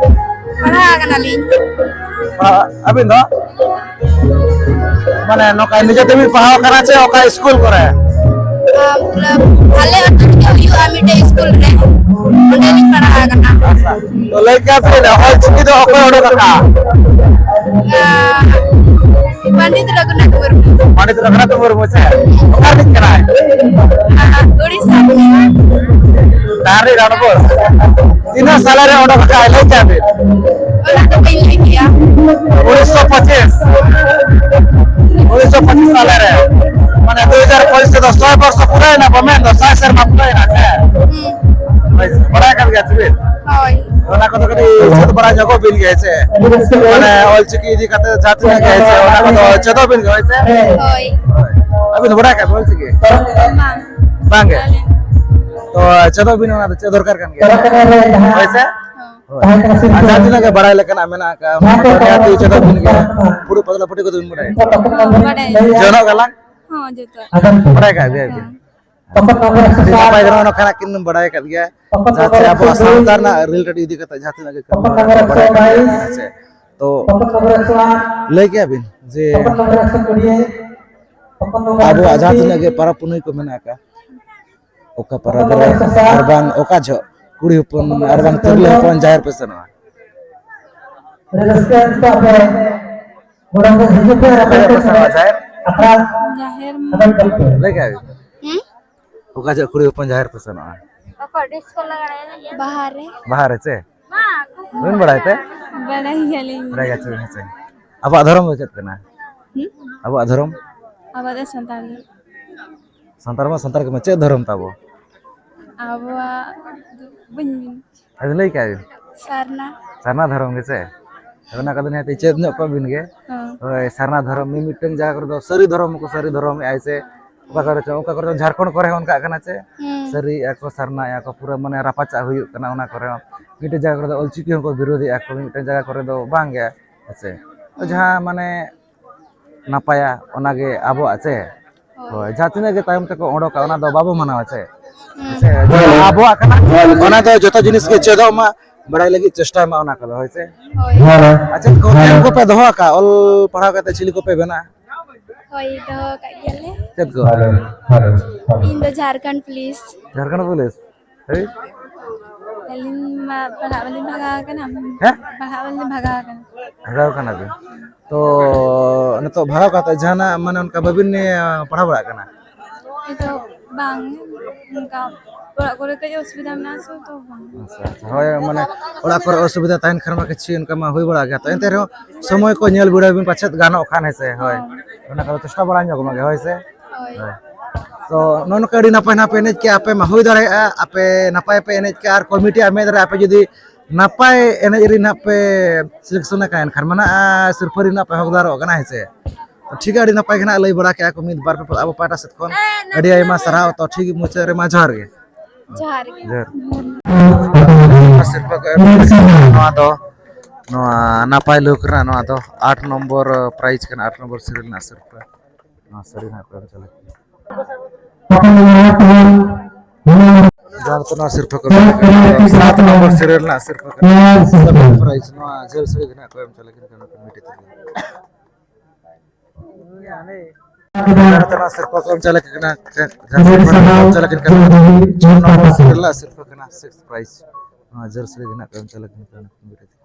ᱯᱟᱲᱦᱟᱣ ᱟᱠᱟᱱᱟᱞᱤᱧ᱾ ᱯᱟᱲᱦᱟᱜ ᱟᱹᱵᱤᱱ ᱫᱚ? ᱢᱟᱱᱮ ᱱᱚᱝᱠᱟ ᱱᱤᱡᱮ ᱛᱮᱵᱤᱱ ᱯᱟᱲᱦᱟᱣ ᱠᱟᱱᱟ ᱪᱮ ᱚᱠᱟ ᱥᱠᱩᱞ ᱠᱚᱨᱮ? ᱟᱨ ᱢᱚᱛᱞᱚᱵ ᱟᱞᱮ ᱟᱹᱛᱩ ᱨᱮᱜᱮ ᱦᱩᱭᱩᱜᱼᱟ ᱢᱤᱫᱴᱮᱡ ᱥᱠᱩᱞ ᱨᱮ, ᱚᱸᱰᱮ ᱞᱤᱧ ᱯᱟᱲᱦᱟᱣ ᱟᱠᱟᱱᱟ᱾ ᱟᱪᱪᱷᱟ, ᱛᱚ ᱞᱟᱹᱭ ᱠᱮᱭᱟ ᱵᱤᱱ, ᱚᱞ ᱪᱤᱠᱤ ᱫᱚ ᱚᱠᱚᱭ ᱚᱰᱚᱠ ᱟᱠᱟᱫᱼᱟ? ᱟᱨ ᱯᱚᱱᱰᱤᱛ ᱨᱚᱜᱷᱩᱱᱟᱛᱷ ᱢᱩᱨᱢᱩ᱾ ᱯᱚᱱᱰᱤᱛ ᱨᱚᱜᱷᱩᱱᱟᱛᱷ ᱢᱩᱨᱢᱩ ᱥᱮ? ᱚᱠᱟ ᱨᱤᱱᱤᱡ ᱠᱟᱱᱟᱭ? ᱟᱨ ᱩᱲᱤᱥᱥᱟ ᱨᱤᱱᱤᱡ᱾ ᱰᱟᱦᱟᱨᱰᱤ ᱨᱚᱬᱯᱩᱨ᱾ ᱛᱤᱱᱟᱹᱜ ᱥᱟᱞᱮ ᱨᱮ ᱚᱰᱚᱠ ᱟᱠᱟᱫᱼᱟᱭ, ᱞᱟᱹᱭ ᱠᱮᱭᱟ ᱵᱤᱱ? ᱚᱱᱟ ᱫᱚ ᱵᱟᱹᱧ ᱞᱟᱹᱭ ᱠᱮᱭᱟ᱾ ᱩᱱᱤᱥᱥᱚ ᱯᱚᱸᱪᱤᱥ᱾ ᱩᱱᱤᱥᱥᱚ ᱯᱚᱸᱪᱤᱥ ᱥᱟᱞᱮ ᱨᱮ, ᱢᱟᱱᱮ ᱫᱩ ᱦᱟᱡᱟᱨ ᱯᱚᱸᱪᱤᱥ ᱛᱮᱫᱚ ᱥᱚᱭ ᱵᱚᱨᱥᱚ ᱯᱩᱨᱟᱹᱣᱮᱱᱟ, ᱵᱟᱢᱮᱱ ᱫᱚ ᱥᱟᱭ ᱥᱮᱨᱢᱟ ᱯᱩᱨᱟᱹᱣᱮᱱᱟ ᱥᱮ? ᱦᱩᱸ᱾ ᱦᱳᱭ ᱥᱮ, ᱵᱟᱲᱟᱭ ᱠᱟᱱ ᱜᱮᱭᱟ ᱥᱮ ᱵᱤᱱ? ᱦᱳᱭ᱾ ᱚᱱᱟ ᱠᱚᱫᱚ ᱠᱟᱹᱴᱤᱡ ᱪᱮᱫ ᱵᱟᱲᱟ ᱧᱚᱜᱚᱜ ᱵᱤᱱ ᱜᱮ ᱥᱮ? ᱢᱟᱱᱮ ᱚᱞᱪᱤᱠᱤ ᱤᱫᱤ ᱠᱟᱛᱮ ᱡᱟᱦᱟᱸ ᱛᱤᱱᱟᱹᱜ ᱜᱮ ᱦᱮᱸ ᱥᱮ, ᱚᱱᱟ ᱠᱚᱫᱚ ᱪᱮᱫᱚᱜ ᱵᱤᱱ ᱜᱮ, ᱦᱳᱭ ᱥᱮ? ᱦᱳᱭ᱾ ᱦᱳᱭ᱾ ᱟᱹᱵᱤᱱ ᱫᱚ ᱵᱟᱲᱟᱭ ᱠᱟᱜ ᱵᱤᱱ ᱚᱞᱪᱤᱠᱤ? ᱵᱟᱝ᱾ ᱵᱟᱝ ᱜᱮ? ᱵᱟᱞᱮ᱾ ᱛᱚ ᱪᱮᱫᱚᱜ ᱵᱤᱱ, ᱚᱱᱟ ᱫᱚ ᱪᱮᱫ ᱫᱚᱨᱠᱟᱨ ᱠᱟᱱ ᱜᱮᱭᱟ᱾ ᱦᱳᱭ ᱥᱮ? ᱦᱚᱸ᱾ ᱦᱳᱭ᱾ ᱟᱨ ᱡᱟᱦᱟᱸ ᱛᱤᱱᱟᱹᱜ ᱜᱮ ᱵᱟᱲᱟᱭ ᱞᱮᱠᱟᱱᱟᱜ ᱢᱮᱱᱟᱜ ᱟᱠᱟᱫ, ᱚᱱᱟ ᱠᱚᱫᱚ ᱱᱤᱦᱟᱹᱛᱤ ᱪᱮᱫᱚᱜ ᱵᱤᱱ ᱜᱮᱭᱟ᱾ ᱯᱷᱩᱲᱩᱜ ᱯᱟᱛᱲᱟ ᱯᱩᱴᱷᱤ ᱠᱚᱫᱚ ᱵᱤᱱ ᱵᱟᱲᱟᱭᱟ? ᱦᱚᱸ, ᱵᱟᱲᱟᱭ᱾ ᱡᱚᱱᱚᱜ ᱜᱟᱞᱟᱝ? ᱦᱚᱸ, ᱡᱚᱛᱚ᱾ ᱵᱟᱲᱟᱭ ᱠᱟᱜ ᱜᱮᱭᱟ ᱵᱤᱱ? ᱦᱚᱸ᱾ ᱟᱹᱰᱤ ᱱᱟᱯᱟᱭ ᱜᱮ, ᱱᱚᱜᱼᱚ ᱱᱚᱝᱠᱟᱱᱟᱜ ᱠᱤᱱ ᱵᱟᱲᱟᱭ ᱟᱠᱟᱫ ᱜᱮᱭᱟ᱾ ᱡᱟᱦᱟᱸ ᱪᱮ ᱟᱵᱚᱣᱟᱜ ᱥᱟᱶᱛᱟ ᱨᱮᱱᱟᱜ related ᱤᱫᱤ ᱠᱟᱛᱮ ᱡᱟᱦᱟᱸ ᱛᱤᱱᱟᱹᱜ ᱜᱮ ᱠᱟᱹᱢᱤ ᱦᱚᱨᱟ ᱠᱚ ᱵᱟᱲᱟᱭ ᱟᱠᱟᱫ ᱜᱮᱭᱟ, ᱦᱮᱸ ᱥᱮ? ᱛᱚ ᱞᱟᱹᱭ ᱠᱮᱭᱟ ᱵᱤᱱ ᱡᱮ ᱟᱵᱚᱣᱟᱜ ᱡᱟᱦᱟᱸ ᱛᱤᱱᱟᱹᱜ ᱜᱮ ᱯᱚᱨᱚᱵᱽ ᱯᱩᱱᱟᱹᱭ ᱠᱚ ᱢᱮᱱᱟᱜ ᱟᱠᱟᱫ, ᱚᱠᱟ ᱯᱚᱨᱚᱵᱽ ᱨᱮ ᱟᱨ ᱵᱟᱝ ᱚᱠᱟ ᱡᱚᱦᱚᱜ ᱠᱩᱲᱤ ᱦᱚᱯᱚᱱ ᱟᱨ ᱵᱟᱝ ᱛᱤᱨᱞᱟᱹ ᱦᱚᱯᱚᱱ ᱡᱟᱦᱮᱨ ᱯᱮ ᱥᱮᱱᱚᱜᱼᱟ? ᱟᱹᱰᱤ ᱨᱟᱹᱥᱠᱟᱹ ᱟᱹᱭᱠᱟᱹᱜᱼᱟ ᱯᱮ ᱜᱚᱲᱚ ᱠᱚ ᱦᱤᱡᱩᱜ ᱯᱮ ᱟᱨ ᱚᱠᱟ ᱡᱚᱦᱚᱜ ᱯᱮ ᱥᱮᱱᱚᱜᱼᱟ ᱡᱟᱦᱮᱨ? ᱟᱠᱷᱲᱟ ᱡᱟᱦᱮᱨ ᱢᱟ ᱟᱵᱮᱱ ᱠᱟᱱ ᱯᱮ᱾ ᱞᱟᱹᱭ ᱠᱮᱜᱼᱟ ᱵᱤᱱ? ᱚᱠᱟ ᱡᱚᱦᱚᱜ ᱠᱩᱲᱤ ᱦᱚᱯᱚᱱ ᱡᱟᱦᱮᱨ ᱯᱮ ᱥᱮᱱᱚᱜᱼᱟ? ᱚᱠᱚᱭ ᱰᱤᱥᱠᱳ ᱞᱟᱜᱽᱲᱮ ᱮᱱᱮᱡ? ᱵᱟᱦᱟ ᱨᱮ᱾ ᱵᱟᱦᱟ ᱨᱮ ᱪᱮ? ᱵᱟᱹᱧ ᱵᱟᱲᱟᱭ ᱛᱮ? ᱵᱟᱲᱟᱭ ᱜᱮᱭᱟᱞᱤᱧ᱾ ᱵᱟᱲᱟᱭ ᱜᱮᱭᱟ ᱪᱮ, ᱦᱮᱸ ᱪᱮ? ᱟᱵᱚᱣᱟᱜ ᱫᱷᱚᱨᱚᱢ ᱫᱚ ᱪᱮᱫ ᱠᱟᱱᱟ? ᱦᱩᱸ? ᱟᱵᱚᱣᱟᱜ ᱫᱷᱚᱨᱚᱢ? ᱟᱵᱚᱣᱟᱜ ᱫᱚ ᱥᱟᱱᱛᱟᱲ ᱜᱮ᱾ ᱥᱟᱱᱛᱟᱲ ᱢᱟ ᱥᱟᱱᱛᱟᱲ ᱜᱮ ᱢᱟ, ᱪᱮᱫ ᱫᱷᱚᱨᱚᱢ ᱛᱟᱵᱚ? ᱟᱵᱚᱣᱟᱜ ᱫᱚ ᱵᱟᱹᱧ ᱟᱫᱚ ᱞᱟᱹᱭ ᱠᱟᱜ ᱵᱤᱱ᱾ ᱥᱟᱨᱱᱟ᱾ ᱥᱟᱨᱱᱟ ᱫᱷᱚᱨᱚᱢ ᱜᱮ ᱥᱮ? ᱚᱱᱟ ᱠᱚᱫᱚ ᱱᱤᱦᱟᱹᱛ ᱪᱮᱫ ᱧᱚᱜ ᱠᱚᱜ ᱵᱤᱱ ᱜᱮ᱾ ᱦᱚᱸ᱾ ᱦᱳᱭ, ᱥᱟᱨᱱᱟ ᱫᱷᱚᱨᱚᱢ ᱢᱤᱢᱤᱫᱴᱟᱝ ᱡᱟᱭᱜᱟ ᱠᱚᱨᱮ ᱫᱚ ᱥᱟᱹᱨᱤ ᱫᱷᱚᱨᱚᱢ ᱦᱚᱸᱠᱚ ᱥᱟᱹᱨᱤ ᱫᱷᱚᱨᱚᱢᱮᱜᱼᱟᱭ ᱥᱮ, ᱚᱠᱟ ᱠᱚᱨᱮ ᱪᱚ, ᱚᱠᱟ ᱠᱚᱨᱮ ᱪᱚ ᱡᱷᱟᱲᱠᱷᱚᱸᱰ ᱠᱚᱨᱮ ᱦᱚᱸ ᱚᱱᱠᱟᱜ ᱠᱟᱱᱟ ᱪᱮ? ᱦᱩᱸ᱾ ᱥᱟᱹᱨᱤᱭᱮᱜᱼᱟ ᱠᱚ, ᱥᱟᱨᱱᱟᱭᱮᱜᱼᱟ ᱠᱚ, ᱯᱩᱨᱟᱹ ᱢᱟᱱᱮ ᱨᱟᱯᱟᱪᱟᱜ ᱦᱩᱭᱩᱜ ᱠᱟᱱᱟ ᱚᱱᱟ ᱠᱚᱨᱮ ᱦᱚᱸ᱾ ᱢᱤᱫᱴᱮᱱ ᱡᱟᱭᱜᱟ ᱠᱚᱨᱮ ᱫᱚ ᱚᱞᱪᱤᱠᱤ ᱦᱚᱸᱠᱚ ᱵᱤᱨᱳᱫᱷᱮᱜᱼᱟ ᱠᱚ, ᱢᱤᱫᱴᱮᱱ ᱡᱟᱭᱜᱟ ᱠᱚᱨᱮ ᱫᱚ ᱵᱟᱝ ᱜᱮ, ᱦᱮᱸ ᱥᱮ? ᱦᱩᱸ᱾ ᱡᱟᱦᱟᱸ ᱢᱟᱱᱮ ᱱᱟᱯᱟᱭᱟ, ᱚᱱᱟᱜᱮ ᱟᱵᱚᱣᱟᱜ ᱪᱮ? ᱦᱳᱭ᱾ ᱦᱳᱭ, ᱡᱟᱦᱟᱸ ᱛᱤᱱᱟᱹᱜ ᱜᱮ ᱛᱟᱭᱚᱢ ᱛᱮᱠᱚ ᱚᱰᱚᱠᱟ, ᱚᱱᱟ ᱫᱚ ᱵᱟᱵᱚ ᱢᱟᱱᱟᱣᱟ ᱪᱮ? ᱦᱩᱸ᱾ ᱦᱮᱸ ᱥᱮ? ᱡᱟᱦᱟᱸ ᱟᱵᱚᱣᱟᱜ ᱠᱟᱱᱟ, ᱚᱱᱟ ᱫᱚ ᱡᱚᱛᱚ ᱡᱤᱱᱤᱥ ᱜᱮ ᱪᱮᱫᱚᱜ ᱢᱟ, ᱵᱟᱲᱟᱭ ᱞᱟᱹᱜᱤᱫ ᱪᱮᱥᱴᱟᱭ ᱢᱟ ᱚᱱᱟ ᱠᱚᱫᱚ, ᱦᱳᱭ ᱥᱮ? ᱦᱳᱭ᱾ ᱟᱨ ᱪᱮᱫ ᱠᱚ ᱮᱢ ᱠᱚᱯᱮ ᱫᱚᱦᱚ ᱟᱠᱟᱫ? ᱚᱞ ᱯᱟᱲᱦᱟᱣ ᱠᱟᱛᱮ ᱪᱤᱞᱤ ᱠᱚᱯᱮ ᱵᱮᱱᱟᱜᱼᱟ? ᱦᱳᱭ, ᱫᱚᱦᱚ ᱟᱠᱟᱫ ᱜᱮᱭᱟᱞᱮ᱾ ᱪᱮᱫ ᱠᱚ? ᱤᱧ ᱫᱚ ᱡᱷᱟᱲᱠᱷᱚᱸᱰ ᱯᱩᱞᱤᱥ᱾ ᱡᱷᱟᱲᱠᱷᱚᱸᱰ ᱯᱩᱞᱤᱥ? ᱦᱮᱸ? ᱟᱹᱞᱤᱧ ᱢᱟ ᱯᱟᱲᱦᱟᱜ ᱵᱟᱹᱞᱤᱧ ᱵᱷᱟᱜᱟᱣ ᱟᱠᱟᱱᱟ᱾ ᱦᱮᱸ? ᱯᱟᱲᱦᱟᱜ ᱵᱟᱹᱞᱤᱧ ᱵᱷᱟᱜᱟᱣ ᱟᱠᱟᱱᱟ᱾ ᱵᱷᱟᱜᱟᱣ ᱠᱟᱱᱟ ᱵᱤᱱ? ᱛᱚ, ᱱᱤᱛᱚᱜ ᱵᱷᱟᱜᱟᱣ ᱠᱟᱛᱮ ᱡᱟᱦᱟᱱᱟᱜ, ᱢᱟᱱᱮ, ᱚᱱᱠᱟ ᱵᱟᱹᱵᱤᱱ, ᱤᱭᱟᱹ, ᱯᱟᱲᱦᱟᱣ ᱵᱟᱲᱟᱜ ᱠᱟᱱᱟ? ᱱᱤᱛᱚᱜ ᱵᱟᱝ, ᱚᱱᱠᱟ ᱚᱲᱟᱜ ᱠᱚᱨᱮ ᱠᱟᱹᱡ ᱚᱥᱩᱵᱤᱫᱟ ᱢᱮᱱᱟᱜᱼᱟ ᱥᱮ, ᱛᱚ ᱵᱟᱝ᱾ ᱟᱪᱪᱷᱟ, ᱟᱪᱪᱷᱟ᱾ ᱦᱳᱭ, ᱢᱟᱱᱮ, ᱚᱲᱟᱜ ᱠᱚᱨᱮ ᱚᱥᱩᱵᱤᱫᱟ ᱛᱟᱦᱮᱱ ᱠᱷᱟᱱ ᱢᱟ ᱠᱤᱪᱷᱩ ᱚᱱᱠᱟ ᱢᱟ ᱦᱩᱭ ᱵᱟᱲᱟᱜ ᱜᱮᱭᱟ᱾ ᱛᱚ, ᱮᱱᱛᱮ ᱨᱮᱦᱚᱸ ᱥᱚᱢᱚᱭ ᱠᱚ ᱧᱮᱞ ᱵᱤᱰᱟᱹᱣ ᱵᱤᱱ, ᱯᱟᱪᱮᱫ ᱜᱟᱱᱚᱜ ᱠᱷᱟᱱ, ᱦᱮᱸ ᱥᱮ? ᱦᱳᱭ᱾ ᱦᱳᱭ᱾ ᱚᱱᱟ ᱠᱚᱫᱚ ᱪᱮᱥᱴᱟ ᱵᱟᱲᱟ ᱧᱚᱜ ᱢᱟ ᱜᱮ, ᱦᱳᱭ ᱥᱮ? ᱦᱳᱭ᱾ ᱦᱳᱭ᱾ ᱛᱚ, ᱱᱚᱜᱼᱚ ᱱᱚᱝᱠᱟ ᱟᱹᱰᱤ ᱱᱟᱯᱟᱭ ᱱᱟᱯᱟᱭ ᱯᱮ ᱮᱱᱮᱡ ᱠᱮᱜᱼᱟ, ᱟᱯᱮ ᱢᱟ ᱦᱩᱭ ᱫᱟᱲᱮᱭᱟᱜᱼᱟ, ᱟᱯᱮ ᱱᱟᱯᱟᱭ ᱯᱮ ᱮᱱᱮᱡ ᱠᱮᱜᱼᱟ, ᱟᱨ ᱠᱚᱢᱤᱴᱤᱭᱟᱜ ᱢᱮᱫ ᱨᱮ ᱟᱯᱮ ᱡᱩᱫᱤ ᱱᱟᱯᱟᱭ ᱮᱱᱮᱡ ᱨᱮ ᱱᱟᱜ ᱯᱮ ᱥᱤᱞᱮᱠᱥᱚᱱ ᱟᱠᱟᱱ, ᱮᱱᱠᱷᱟᱱ ᱢᱟᱱᱮ, ᱟᱨ ᱥᱤᱨᱯᱟᱹ ᱨᱮᱱᱟᱜ ᱯᱮ ᱦᱚᱠᱫᱟᱨᱚᱜ ᱠᱟᱱᱟ, ᱦᱮᱸ ᱥᱮ? ᱴᱷᱤᱠ ᱜᱮᱭᱟ, ᱟᱹᱰᱤ ᱱᱟᱯᱟᱭ ᱜᱮ ᱱᱟᱜ ᱞᱟᱹᱭ ᱵᱟᱲᱟ ᱠᱮᱜᱼᱟ ᱠᱚ ᱢᱤᱫ ᱵᱟᱨ ᱯᱮ ᱟᱵᱚ ᱯᱟᱦᱴᱟ ᱥᱮᱫ ᱠᱷᱚᱱ᱾ ᱟᱹᱰᱤ ᱟᱭᱢᱟ ᱥᱟᱨᱦᱟᱣ᱾ ᱛᱚ, ᱴᱷᱤᱠ ᱢᱩᱪᱟᱹᱫ ᱨᱮᱢᱟ ᱡᱚᱦᱟᱨ ᱜᱮ᱾ ᱡᱚᱦᱟᱨ ᱜᱮ᱾ ᱡᱚᱦᱟᱨ᱾ ᱥᱤᱨᱯᱟᱹ ᱠᱚ ᱮᱢ ᱠᱟᱱᱟ, ᱱᱚᱣᱟ ᱫᱚ, ᱱᱚᱣᱟ ᱱᱟᱯᱟᱭ ᱞᱩᱠ ᱨᱮᱱᱟᱜ ᱱᱚᱣᱟ ᱫᱚ ᱟᱴ ᱱᱚᱢᱵᱚᱨ ᱯᱨᱟᱭᱤᱡᱽ ᱠᱟᱱᱟ, ᱟᱴ ᱱᱚᱢᱵᱚᱨ ᱥᱤᱨᱤᱭᱟᱞ ᱨᱮᱱᱟᱜ ᱥᱤᱨᱯᱟᱹ᱾ ᱱᱚᱣᱟ ᱥᱟᱹᱨᱤ ᱱᱟᱜ ᱠᱚ ᱮᱢ ᱪᱟᱞᱟᱜ ᱠᱟᱱᱟ᱾ ᱡᱟᱦᱟᱸ ᱫᱚ ᱱᱚᱣᱟ ᱥᱤᱨᱯᱟᱹ ᱠᱚ ᱢᱮᱱᱟᱜ ᱠᱟᱫᱟ, ᱥᱟᱛ ᱱᱚᱢᱵᱚᱨ ᱥᱤᱨᱤᱭᱟᱞ ᱨᱮᱱᱟᱜ ᱥᱤᱨᱯᱟᱹ ᱠᱟᱱᱟ᱾ ᱥᱮᱠᱮᱱᱰ ᱯᱨᱟᱭᱤᱡᱽ ᱱᱚᱣᱟ ᱡᱷᱟᱹᱞ ᱥᱟᱹᱲᱤ ᱜᱮ ᱱᱟᱜ ᱠᱚ ᱮᱢ ᱪᱟᱞᱟᱜ ᱠᱟᱱᱟ ᱠᱚᱢᱤᱴᱤ ᱛᱮ᱾ ᱡᱟᱦᱟᱸ ᱫᱚ ᱱᱚᱣᱟ ᱥᱤᱨᱯᱟᱹ ᱠᱚ ᱮᱢ ᱪᱟᱞᱟᱜ ᱠᱟᱱᱟ, ᱡᱟᱦᱟᱸ ᱥᱤᱨᱯᱟᱹ ᱠᱚ ᱮᱢ ᱪᱟᱞᱟᱜ ᱠᱟᱱᱟ, ᱪᱷᱚ ᱱᱚᱢᱵᱚᱨ ᱥᱤᱨᱤᱭᱟᱞ ᱨᱮᱱᱟᱜ ᱥᱤᱨᱯᱟᱹ ᱠᱟᱱᱟ, ᱥᱤᱠᱥ ᱯᱨᱟᱭᱤᱡᱽ᱾ ᱱᱚᱣᱟ ᱡᱷᱟᱹᱞ ᱥᱟᱹᱲᱤ ᱜᱮ ᱱᱟᱜ ᱠᱚ ᱮᱢ ᱪᱟᱞᱟᱜ ᱠᱟᱱᱟ ᱠᱚᱢᱤᱴᱤ ᱛᱮ᱾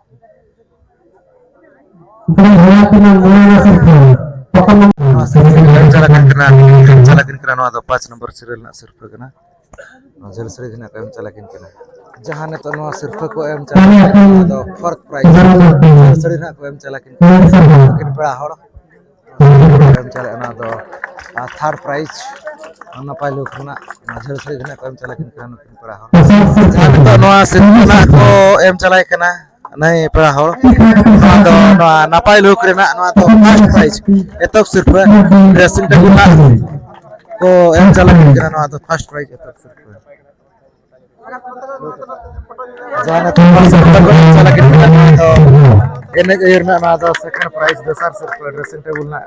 ᱱᱚᱣᱟ ᱮᱢ ᱪᱟᱞᱟᱜ ᱠᱟᱱ ᱠᱟᱱᱟ, ᱮᱢ ᱪᱟᱞᱟᱜ ᱠᱟᱱ ᱠᱟᱱᱟ᱾ ᱱᱚᱣᱟ ᱫᱚ ᱯᱟᱸᱪ ᱱᱚᱢᱵᱚᱨ ᱥᱤᱨᱤᱭᱟᱞ ᱨᱮᱱᱟᱜ ᱥᱤᱨᱯᱷᱟᱹ ᱠᱟᱱᱟ᱾ ᱱᱚᱣᱟ ᱡᱷᱟᱹᱞ ᱥᱟᱹᱲᱤ ᱜᱮ ᱱᱟᱜ ᱠᱚ ᱮᱢ ᱪᱟᱞᱟᱜ ᱠᱟᱱ ᱠᱟᱱᱟ᱾ ᱡᱟᱦᱟᱸ ᱱᱤᱛᱚᱜ ᱱᱚᱣᱟ ᱥᱤᱨᱯᱷᱟᱹ ᱠᱚ ᱮᱢ ᱪᱟᱞᱟᱜ ᱠᱟᱱᱟ, ᱱᱚᱣᱟ ᱫᱚ ᱯᱷᱳᱨᱛᱷ ᱯᱨᱟᱭᱤᱡᱽ᱾ ᱡᱷᱟᱹᱞ ᱥᱟᱹᱲᱤ ᱱᱟᱜ ᱠᱚ ᱮᱢ ᱪᱟᱞᱟᱜ ᱠᱟᱱ ᱠᱟᱱᱟ᱾ ᱱᱩᱠᱤᱱ ᱯᱮᱲᱟ ᱦᱚᱲ ᱮᱢ ᱪᱟᱞᱟᱜ, ᱚᱱᱟ ᱫᱚ ᱟᱨ ᱛᱷᱟᱨᱰ ᱯᱨᱟᱭᱤᱡᱽ ᱱᱟᱯᱟᱭ ᱞᱩᱠ ᱨᱮᱱᱟᱜ ᱚᱱᱟ ᱡᱷᱟᱹᱞ ᱥᱟᱹᱲᱤ ᱜᱮ ᱱᱟᱜ ᱠᱚ ᱮᱢ ᱪᱟᱞᱟᱜ ᱠᱟᱱ ᱠᱟᱱᱟ ᱱᱩᱠᱤᱱ ᱯᱮᱲᱟ ᱦᱚᱲ᱾ ᱡᱟᱦᱟᱸ ᱱᱤᱛᱚᱜ ᱱᱚᱣᱟ ᱥᱤᱨᱯᱷᱟᱹ ᱱᱟᱜ ᱠᱚ ᱮᱢ ᱪᱟᱞᱟᱜ ᱠᱟᱱᱟ, ᱱᱟᱭ ᱯᱮᱲᱟ ᱦᱚᱲ, ᱱᱚᱣᱟ ᱫᱚ ᱱᱚᱣᱟ ᱱᱟᱯᱟᱭ ᱞᱩᱠ ᱨᱮᱱᱟᱜ, ᱱᱚᱣᱟ ᱫᱚ ᱯᱷᱟᱨᱥᱴ ᱯᱨᱟᱭᱤᱡᱽ, ᱮᱛᱚᱦᱚᱵ ᱥᱤᱨᱯᱷᱟᱹ, ᱰᱨᱮᱥᱤᱝ ᱴᱮᱵᱩᱞ ᱱᱟᱜ ᱠᱚ ᱮᱢ ᱪᱟᱞᱟᱜ ᱠᱟᱱᱟ᱾ ᱱᱚᱣᱟ ᱫᱚ ᱯᱷᱟᱨᱥᱴ ᱯᱨᱟᱭᱤᱡᱽ, ᱮᱛᱚᱦᱚᱵ ᱥᱤᱨᱯᱷᱟᱹ᱾ ᱡᱟᱦᱟᱸ ᱱᱤᱛᱚᱜ ᱯᱷᱟᱨᱥᱴ ᱥᱤᱨᱯᱷᱟᱹ ᱠᱚ ᱮᱢ ᱪᱟᱞᱟᱜ ᱠᱟᱱᱟ, ᱱᱚᱣᱟ ᱫᱚ ᱮᱱᱮᱡ ᱟᱹᱭᱩᱨ ᱨᱮᱱᱟᱜ, ᱱᱚᱣᱟ ᱫᱚ ᱥᱮᱠᱮᱱᱰ ᱯᱨᱟᱭᱤᱡᱽ, ᱫᱚᱥᱟᱨ ᱥᱤᱨᱯᱷᱟᱹ ᱰᱨᱮᱥᱤᱝ ᱴᱮᱵᱩᱞ ᱱᱟᱜ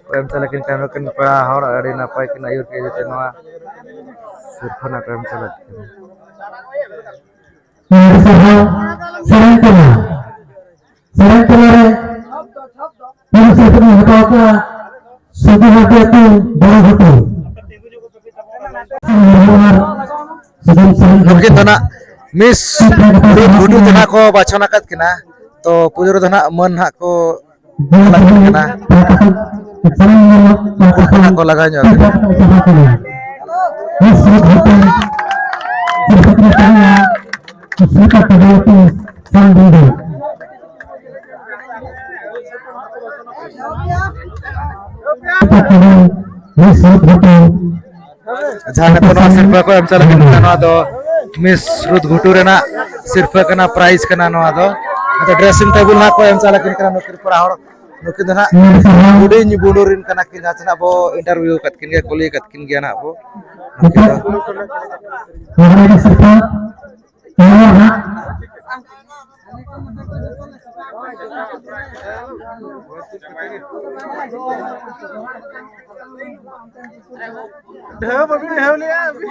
ᱠᱚ ᱮᱢ ᱪᱟᱞᱟᱜ ᱠᱟᱱᱟ᱾ ᱱᱩᱠᱤᱱ ᱯᱮᱲᱟ ᱦᱚᱲ ᱟᱹᱰᱤ ᱱᱟᱯᱟᱭ ᱠᱤᱱ ᱟᱹᱭᱩᱨ ᱠᱮᱫ ᱛᱮ ᱱᱚᱣᱟ ᱥᱤᱨᱯᱷᱟᱹ ᱱᱟᱜ ᱠᱚ ᱮᱢ ᱪᱟᱞᱟᱜ ᱠᱟᱱᱟ᱾ ᱱᱚᱰᱮ ᱥᱟᱨᱦᱟᱣ ᱥᱮᱨᱮᱧ ᱛᱟᱞᱟ, ᱥᱮᱨᱮᱧ ᱛᱟᱞᱟ ᱨᱮ ᱯᱩᱨᱩᱥ ᱥᱤᱨᱯᱷᱟᱹ ᱦᱟᱛᱟᱣ ᱠᱟᱜᱼᱟ ᱥᱩᱫᱷᱩ ᱦᱟᱛᱮ ᱟᱹᱛᱩ ᱵᱚᱲᱚ ᱜᱷᱩᱴᱩ᱾ ᱱᱩᱠᱤᱱ ᱫᱚ ᱱᱟᱜ ᱢᱤᱥ ᱨᱩᱛ ᱜᱷᱩᱴᱩ ᱫᱚ ᱱᱟᱜ ᱠᱚ ᱵᱟᱪᱷᱚᱱ ᱟᱠᱟᱫ ᱠᱤᱱᱟ᱾ ᱛᱚ ᱯᱩᱭᱞᱩ ᱨᱮᱫᱚ ᱱᱟᱜ ᱢᱟᱹᱱ ᱱᱟᱜ ᱠᱚ ᱞᱟᱹᱠᱛᱤᱜ ᱠᱟᱱᱟ᱾ ᱩᱱᱠᱩ ᱱᱟᱜ ᱠᱚ ᱞᱟᱜᱟᱣ ᱧᱚᱜ ᱠᱟᱱᱟ᱾ ᱡᱟᱦᱟᱸ ᱱᱤᱛᱚᱜ ᱱᱚᱣᱟ ᱥᱤᱨᱯᱷᱟᱹ ᱠᱚ ᱮᱢ ᱪᱟᱞᱟᱜ ᱠᱟᱱᱟ, ᱱᱚᱣᱟ ᱫᱚ ᱢᱤᱥ ᱨᱩᱛ ᱜᱷᱩᱴᱩ ᱨᱮᱱᱟᱜ ᱥᱤᱨᱯᱷᱟᱹ ᱠᱟᱱᱟ, ᱯᱨᱟᱭᱤᱡᱽ ᱠᱟᱱᱟ ᱱᱚᱣᱟ ᱫᱚ᱾ ᱟᱫᱚ ᱰᱨᱮᱥᱤᱝ ᱴᱮᱵᱩᱞ ᱱᱟᱜ ᱠᱚ ᱮᱢ ᱪᱟᱞᱟᱜ ᱠᱟᱱᱟ ᱱᱩᱠᱤᱱ ᱯᱮᱲᱟ ᱦᱚᱲ᱾ ᱱᱩᱠᱤᱱ ᱫᱚ ᱱᱟᱜ ᱦᱩᱰᱤᱧ ᱵᱩᱰᱩ ᱨᱮᱱ ᱠᱟᱱᱟ ᱠᱤᱱ, ᱡᱟᱦᱟᱸ ᱛᱤᱱᱟᱹᱜ ᱵᱚ ᱤᱱᱴᱟᱨᱵᱷᱤᱭᱩ ᱟᱠᱟᱫ ᱠᱤᱱ ᱜᱮᱭᱟ, ᱠᱩᱞᱤ ᱟᱠᱟᱫ ᱠᱤᱱ ᱜᱮᱭᱟ ᱱᱟᱜ ᱵᱚ᱾ ᱱᱩᱠᱤᱱ ᱫᱚ ᱰᱷᱮᱣ ᱵᱟᱹᱵᱤᱱ ᱰᱷᱮᱣ ᱞᱮᱜᱼᱟ ᱟᱹᱵᱤᱱ?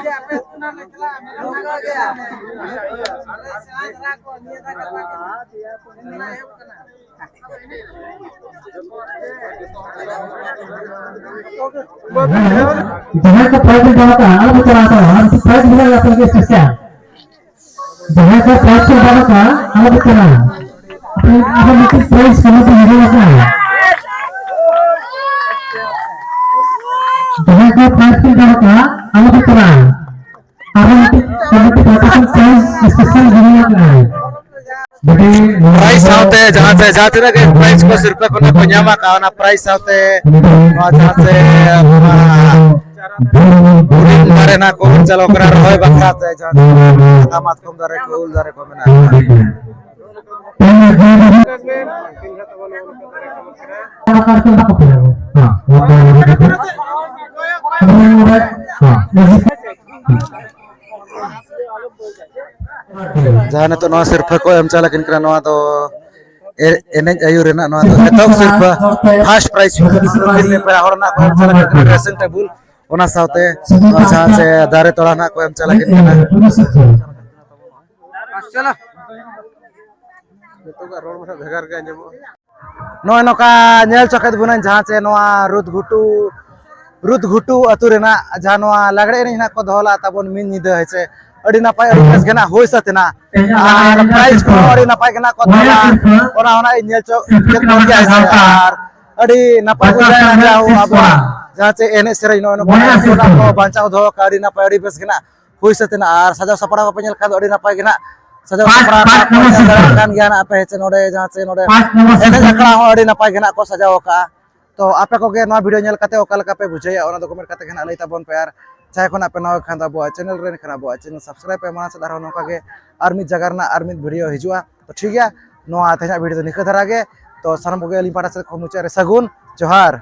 ᱵᱟᱹᱵᱤᱱ ᱰᱷᱮᱣ ᱞᱮᱜᱼᱟ᱾ ᱡᱟᱦᱟᱸᱭ ᱠᱚ ᱯᱨᱟᱭᱤᱡᱽ ᱵᱤᱱ ᱧᱟᱢ ᱟᱠᱟᱫᱼᱟ, ᱟᱞᱚ ᱯᱮ ᱪᱟᱞᱟᱣ ᱦᱟᱛᱟᱲᱚᱜᱼᱟ᱾ ᱟᱨ ᱢᱤᱫᱴᱤᱡ ᱯᱨᱟᱭᱤᱡᱽ ᱢᱮᱱᱟᱜᱼᱟ ᱟᱯᱮ ᱞᱟᱹᱜᱤᱫ ᱥᱯᱮᱥᱟᱞ᱾ ᱡᱟᱦᱟᱸᱭ ᱠᱚ ᱯᱨᱟᱭᱤᱡᱽ ᱯᱮ ᱧᱟᱢ ᱟᱠᱟᱫᱼᱟ, ᱟᱞᱚ ᱯᱮ ᱪᱟᱞᱟᱜᱼᱟ᱾ ᱟᱨᱦᱚᱸ ᱢᱤᱫᱴᱤᱡ ᱯᱨᱟᱭᱤᱡᱽ ᱠᱚᱢᱤᱴᱤ ᱦᱤᱡᱩᱜ ᱟᱠᱟᱱᱟ᱾ ᱡᱟᱦᱟᱸᱭ ᱠᱚ ᱯᱨᱟᱭᱤᱡᱽ ᱠᱤᱱ ᱫᱚᱦᱚ ᱠᱟᱜᱼᱟ, ᱟᱞᱚ ᱯᱮ ᱪᱟᱞᱟᱜᱼᱟ᱾ ᱟᱨᱦᱚᱸ ᱢᱤᱫᱴᱤᱡ ᱠᱚᱢᱤᱴᱤ ᱯᱟᱦᱴᱟ ᱠᱷᱚᱱ ᱯᱨᱟᱭᱤᱡᱽ ᱥᱯᱮᱥᱟᱞ ᱜᱤᱯᱷᱴ ᱢᱮᱱᱟᱜᱼᱟ᱾ ᱯᱨᱟᱭᱤᱡᱽ ᱥᱟᱶᱛᱮ ᱡᱟᱦᱟᱸ ᱛᱮ, ᱡᱟᱦᱟᱸ ᱛᱤᱱᱟᱹᱜ ᱜᱮ ᱯᱨᱟᱭᱤᱡᱽ ᱠᱚ, ᱥᱤᱨᱯᱟᱹ ᱠᱚ ᱱᱟᱜ ᱠᱚ ᱧᱟᱢ ᱟᱠᱟᱫᱼᱟ, ᱚᱱᱟ ᱯᱨᱟᱭᱤᱡᱽ ᱥᱟᱶᱛᱮ ᱱᱚᱣᱟ ᱡᱟᱦᱟᱸ ᱛᱮ, ᱱᱚᱣᱟ ᱦᱩᱰᱤᱧ ᱫᱟᱨᱮ ᱱᱟᱜ ᱠᱚ ᱪᱟᱞᱟᱣ ᱠᱟᱱᱟ ᱨᱚᱦᱚᱭ ᱵᱟᱠᱷᱨᱟ ᱛᱮ, ᱡᱟᱦᱟᱸ ᱥᱟᱠᱟᱢ, ᱢᱟᱛᱠᱚᱢ ᱫᱟᱨᱮ ᱠᱚ, ᱩᱞ ᱫᱟᱨᱮ ᱠᱚ ᱢᱮᱱᱟᱜᱼᱟ᱾ ᱡᱟᱦᱟᱸ ᱱᱤᱛᱚᱜ ᱱᱚᱣᱟ ᱥᱤᱨᱯᱟᱹ ᱠᱚ ᱮᱢ ᱪᱟᱞ ᱟᱹᱠᱤᱱ ᱠᱟᱱᱟ, ᱱᱚᱣᱟ ᱫᱚ ᱮ-, ᱮᱱᱮᱡ ᱟᱹᱭᱩᱨ ᱨᱮᱱᱟᱜ ᱱᱚᱣᱟ ᱫᱚ ᱮᱛᱚᱦᱚᱵ ᱥᱤᱨᱯᱟᱹ, ᱯᱷᱟᱥᱴ ᱯᱨᱟᱭᱤᱡᱽ ᱯᱮᱲᱟ ᱦᱚᱲ ᱨᱮᱱᱟᱜ ᱠᱚ ᱮᱢ ᱪᱟᱞ ᱟᱹᱠᱤᱱ ᱠᱟᱱᱟ, ᱰᱨᱮᱥᱤᱝ ᱴᱮᱵᱩᱞ, ᱚᱱᱟ ᱥᱟᱶᱛᱮ ᱱᱚᱣᱟ ᱡᱟᱦᱟᱸ ᱪᱮ ᱫᱟᱨᱮ ᱛᱚᱲᱟ ᱱᱟᱜ ᱠᱚ ᱮᱢ ᱪᱟᱞ ᱟᱹᱠᱤᱱ ᱠᱟᱱᱟ᱾ ᱱᱤᱛᱚᱜᱟᱜ ᱨᱚᱲ ᱢᱟ ᱵᱷᱮᱜᱟᱨ ᱜᱮ ᱟᱸᱡᱚᱢᱚᱜᱼᱟ᱾ ᱱᱚᱜᱼᱚᱭ ᱱᱚᱝᱠᱟ ᱧᱮᱞ ᱪᱚ ᱠᱮᱫ ᱵᱚᱱᱟᱹᱧ ᱡᱟᱦᱟᱸ ᱪᱮ ᱱᱚᱣᱟ ᱨᱩᱫ ᱜᱷᱩᱴᱩ, ᱨᱩᱫ ᱜᱷᱩᱴᱩ ᱟᱹᱛᱩ ᱨᱮᱱᱟᱜ ᱡᱟᱦᱟᱸ ᱱᱚᱣᱟ ᱞᱟᱜᱽᱲᱮ ᱮᱱᱮᱡ ᱦᱮᱱᱟᱜ ᱠᱚ ᱫᱚᱦᱚ ᱞᱮᱫᱼᱟ ᱛᱟᱵᱚᱱ ᱢᱤᱫ ᱧᱤᱫᱟᱹ, ᱦᱮᱸ ᱪᱮ? ᱟᱹᱰᱤ ᱱᱟᱯᱟᱭ, ᱟᱹᱰᱤ ᱵᱮᱥ ᱜᱮ ᱱᱟᱜ ᱦᱩᱭ ᱥᱟᱹᱛ ᱮᱱᱟ᱾ ᱟᱨ ᱯᱨᱟᱭᱤᱡᱽ ᱠᱚᱦᱚᱸ ᱟᱹᱰᱤ ᱱᱟᱯᱟᱭ ᱜᱮ ᱱᱟᱜ ᱠᱚ ᱫᱚᱦᱚ ᱞᱮᱫᱼᱟ᱾ ᱚᱱᱟ ᱦᱚᱸ ᱱᱟᱜ ᱤᱧ ᱧᱮᱞ ᱪᱚ ᱠᱮᱫ ᱠᱚ ᱜᱮᱭᱟ, ᱦᱮᱸ ᱪᱮ? ᱟᱨ ᱟᱹᱰᱤ ᱱᱟᱯᱟᱭ ᱵᱩᱡᱷᱟᱹᱣ ᱮᱱᱟ ᱡᱮ ᱟᱵᱚᱣᱟᱜ ᱡᱟᱦᱟᱸ ᱪᱮ ᱮᱱᱮᱡ ᱥᱮᱨᱮᱧ ᱱᱚᱜᱼᱚᱭ ᱱᱚᱝᱠᱟ ᱠᱚ ᱵᱟᱧᱪᱟᱣ ᱫᱚᱦᱚ ᱠᱟᱜᱼᱟ, ᱟᱹᱰᱤ ᱱᱟᱯᱟᱭ, ᱟᱹᱰᱤ ᱵᱮᱥ ᱜᱮ ᱱᱟᱜ ᱦᱩᱭ ᱥᱟᱹᱛ ᱮᱱᱟ᱾ ᱟᱨ ᱥᱟᱡᱟᱣ ᱥᱟᱯᱲᱟᱣ ᱠᱚᱯᱮ ᱧᱮᱞ ᱠᱷᱟᱱ ᱫᱚ ᱟᱹᱰᱤ ᱱᱟᱯᱟᱭ ᱜᱮ ᱱᱟᱜ ᱥᱟᱡᱟᱣ ᱥᱟᱯᱲᱟᱣ ᱠᱟᱜᱼᱟ ᱠᱚ, ᱧᱮᱞ ᱫᱟᱲᱮᱭᱟᱜ ᱠᱟᱱ ᱜᱮᱭᱟ ᱱᱟᱜ ᱯᱮ, ᱦᱮᱸ ᱪᱮ? ᱱᱚᱰᱮ ᱡᱟᱦᱟᱸ ᱪᱮ ᱱᱚᱰᱮ ᱮᱱᱮᱡ ᱟᱠᱷᱲᱟ ᱦᱚᱸ ᱟᱹᱰᱤ ᱱᱟᱯᱟᱭ ᱜᱮ ᱱᱟᱜ ᱠᱚ ᱥᱟᱡᱟᱣ ᱟᱠᱟᱜᱼᱟ᱾ ᱛᱚ ᱟᱯᱮ ᱠᱚᱜᱮ ᱱᱚᱣᱟ ᱵᱷᱤᱰᱤᱭᱳ ᱧᱮᱞ ᱠᱟᱛᱮ ᱚᱠᱟ ᱞᱮᱠᱟ ᱯᱮ ᱵᱩᱡᱷᱟᱹᱣᱮᱫᱼᱟ, ᱚᱱᱟ ᱫᱚ ᱠᱚᱢᱮᱱᱴ ᱠᱟᱛᱮ ᱜᱮ ᱱᱟᱜ ᱞᱟᱹᱭ ᱛᱟᱵᱚᱱ ᱯᱮ᱾ ᱟᱨ ᱡᱟᱦᱟᱸᱭ ᱠᱷᱚᱱᱟᱜ ᱯᱮ ᱱᱟᱣᱟ ᱠᱷᱟᱱ ᱫᱚ ᱟᱵᱚᱣᱟᱜ ᱪᱮᱱᱮᱞ ᱨᱮ, ᱮᱱᱠᱷᱟᱱ ᱟᱵᱚᱣᱟᱜ ᱪᱮᱱᱮᱞ ᱥᱟᱵᱥᱠᱨᱟᱭᱤᱵ ᱯᱮ, ᱢᱟᱲᱟᱝ ᱥᱮᱫ ᱟᱨᱦᱚᱸ ᱱᱚᱝᱠᱟ ᱜᱮ ᱟᱨ ᱢᱤᱫ ᱡᱟᱭᱜᱟ ᱨᱮᱱᱟᱜ ᱟᱨ ᱢᱤᱫ ᱵᱷᱤᱰᱤᱭᱳ ᱦᱤᱡᱩᱜᱼᱟ᱾ ᱛᱚ ᱴᱷᱤᱠ ᱜᱮᱭᱟ, ᱱᱚᱣᱟ ᱛᱮᱦᱮᱧᱟᱜ ᱵᱷᱤᱰᱤᱭᱳ ᱫᱚ ᱱᱤᱝᱠᱟᱹ ᱫᱷᱟᱨᱟ ᱜᱮ᱾ ᱛᱚ ᱥᱟᱱᱟᱢ ᱠᱚᱜᱮ ᱟᱹᱞᱤᱧ ᱯᱟᱦᱴᱟ ᱥᱮᱫ ᱠᱷᱚᱱ ᱢᱩᱪᱟᱹᱫ ᱨᱮ ᱥᱟᱹᱜᱩᱱ ᱡᱚᱦᱟᱨ᱾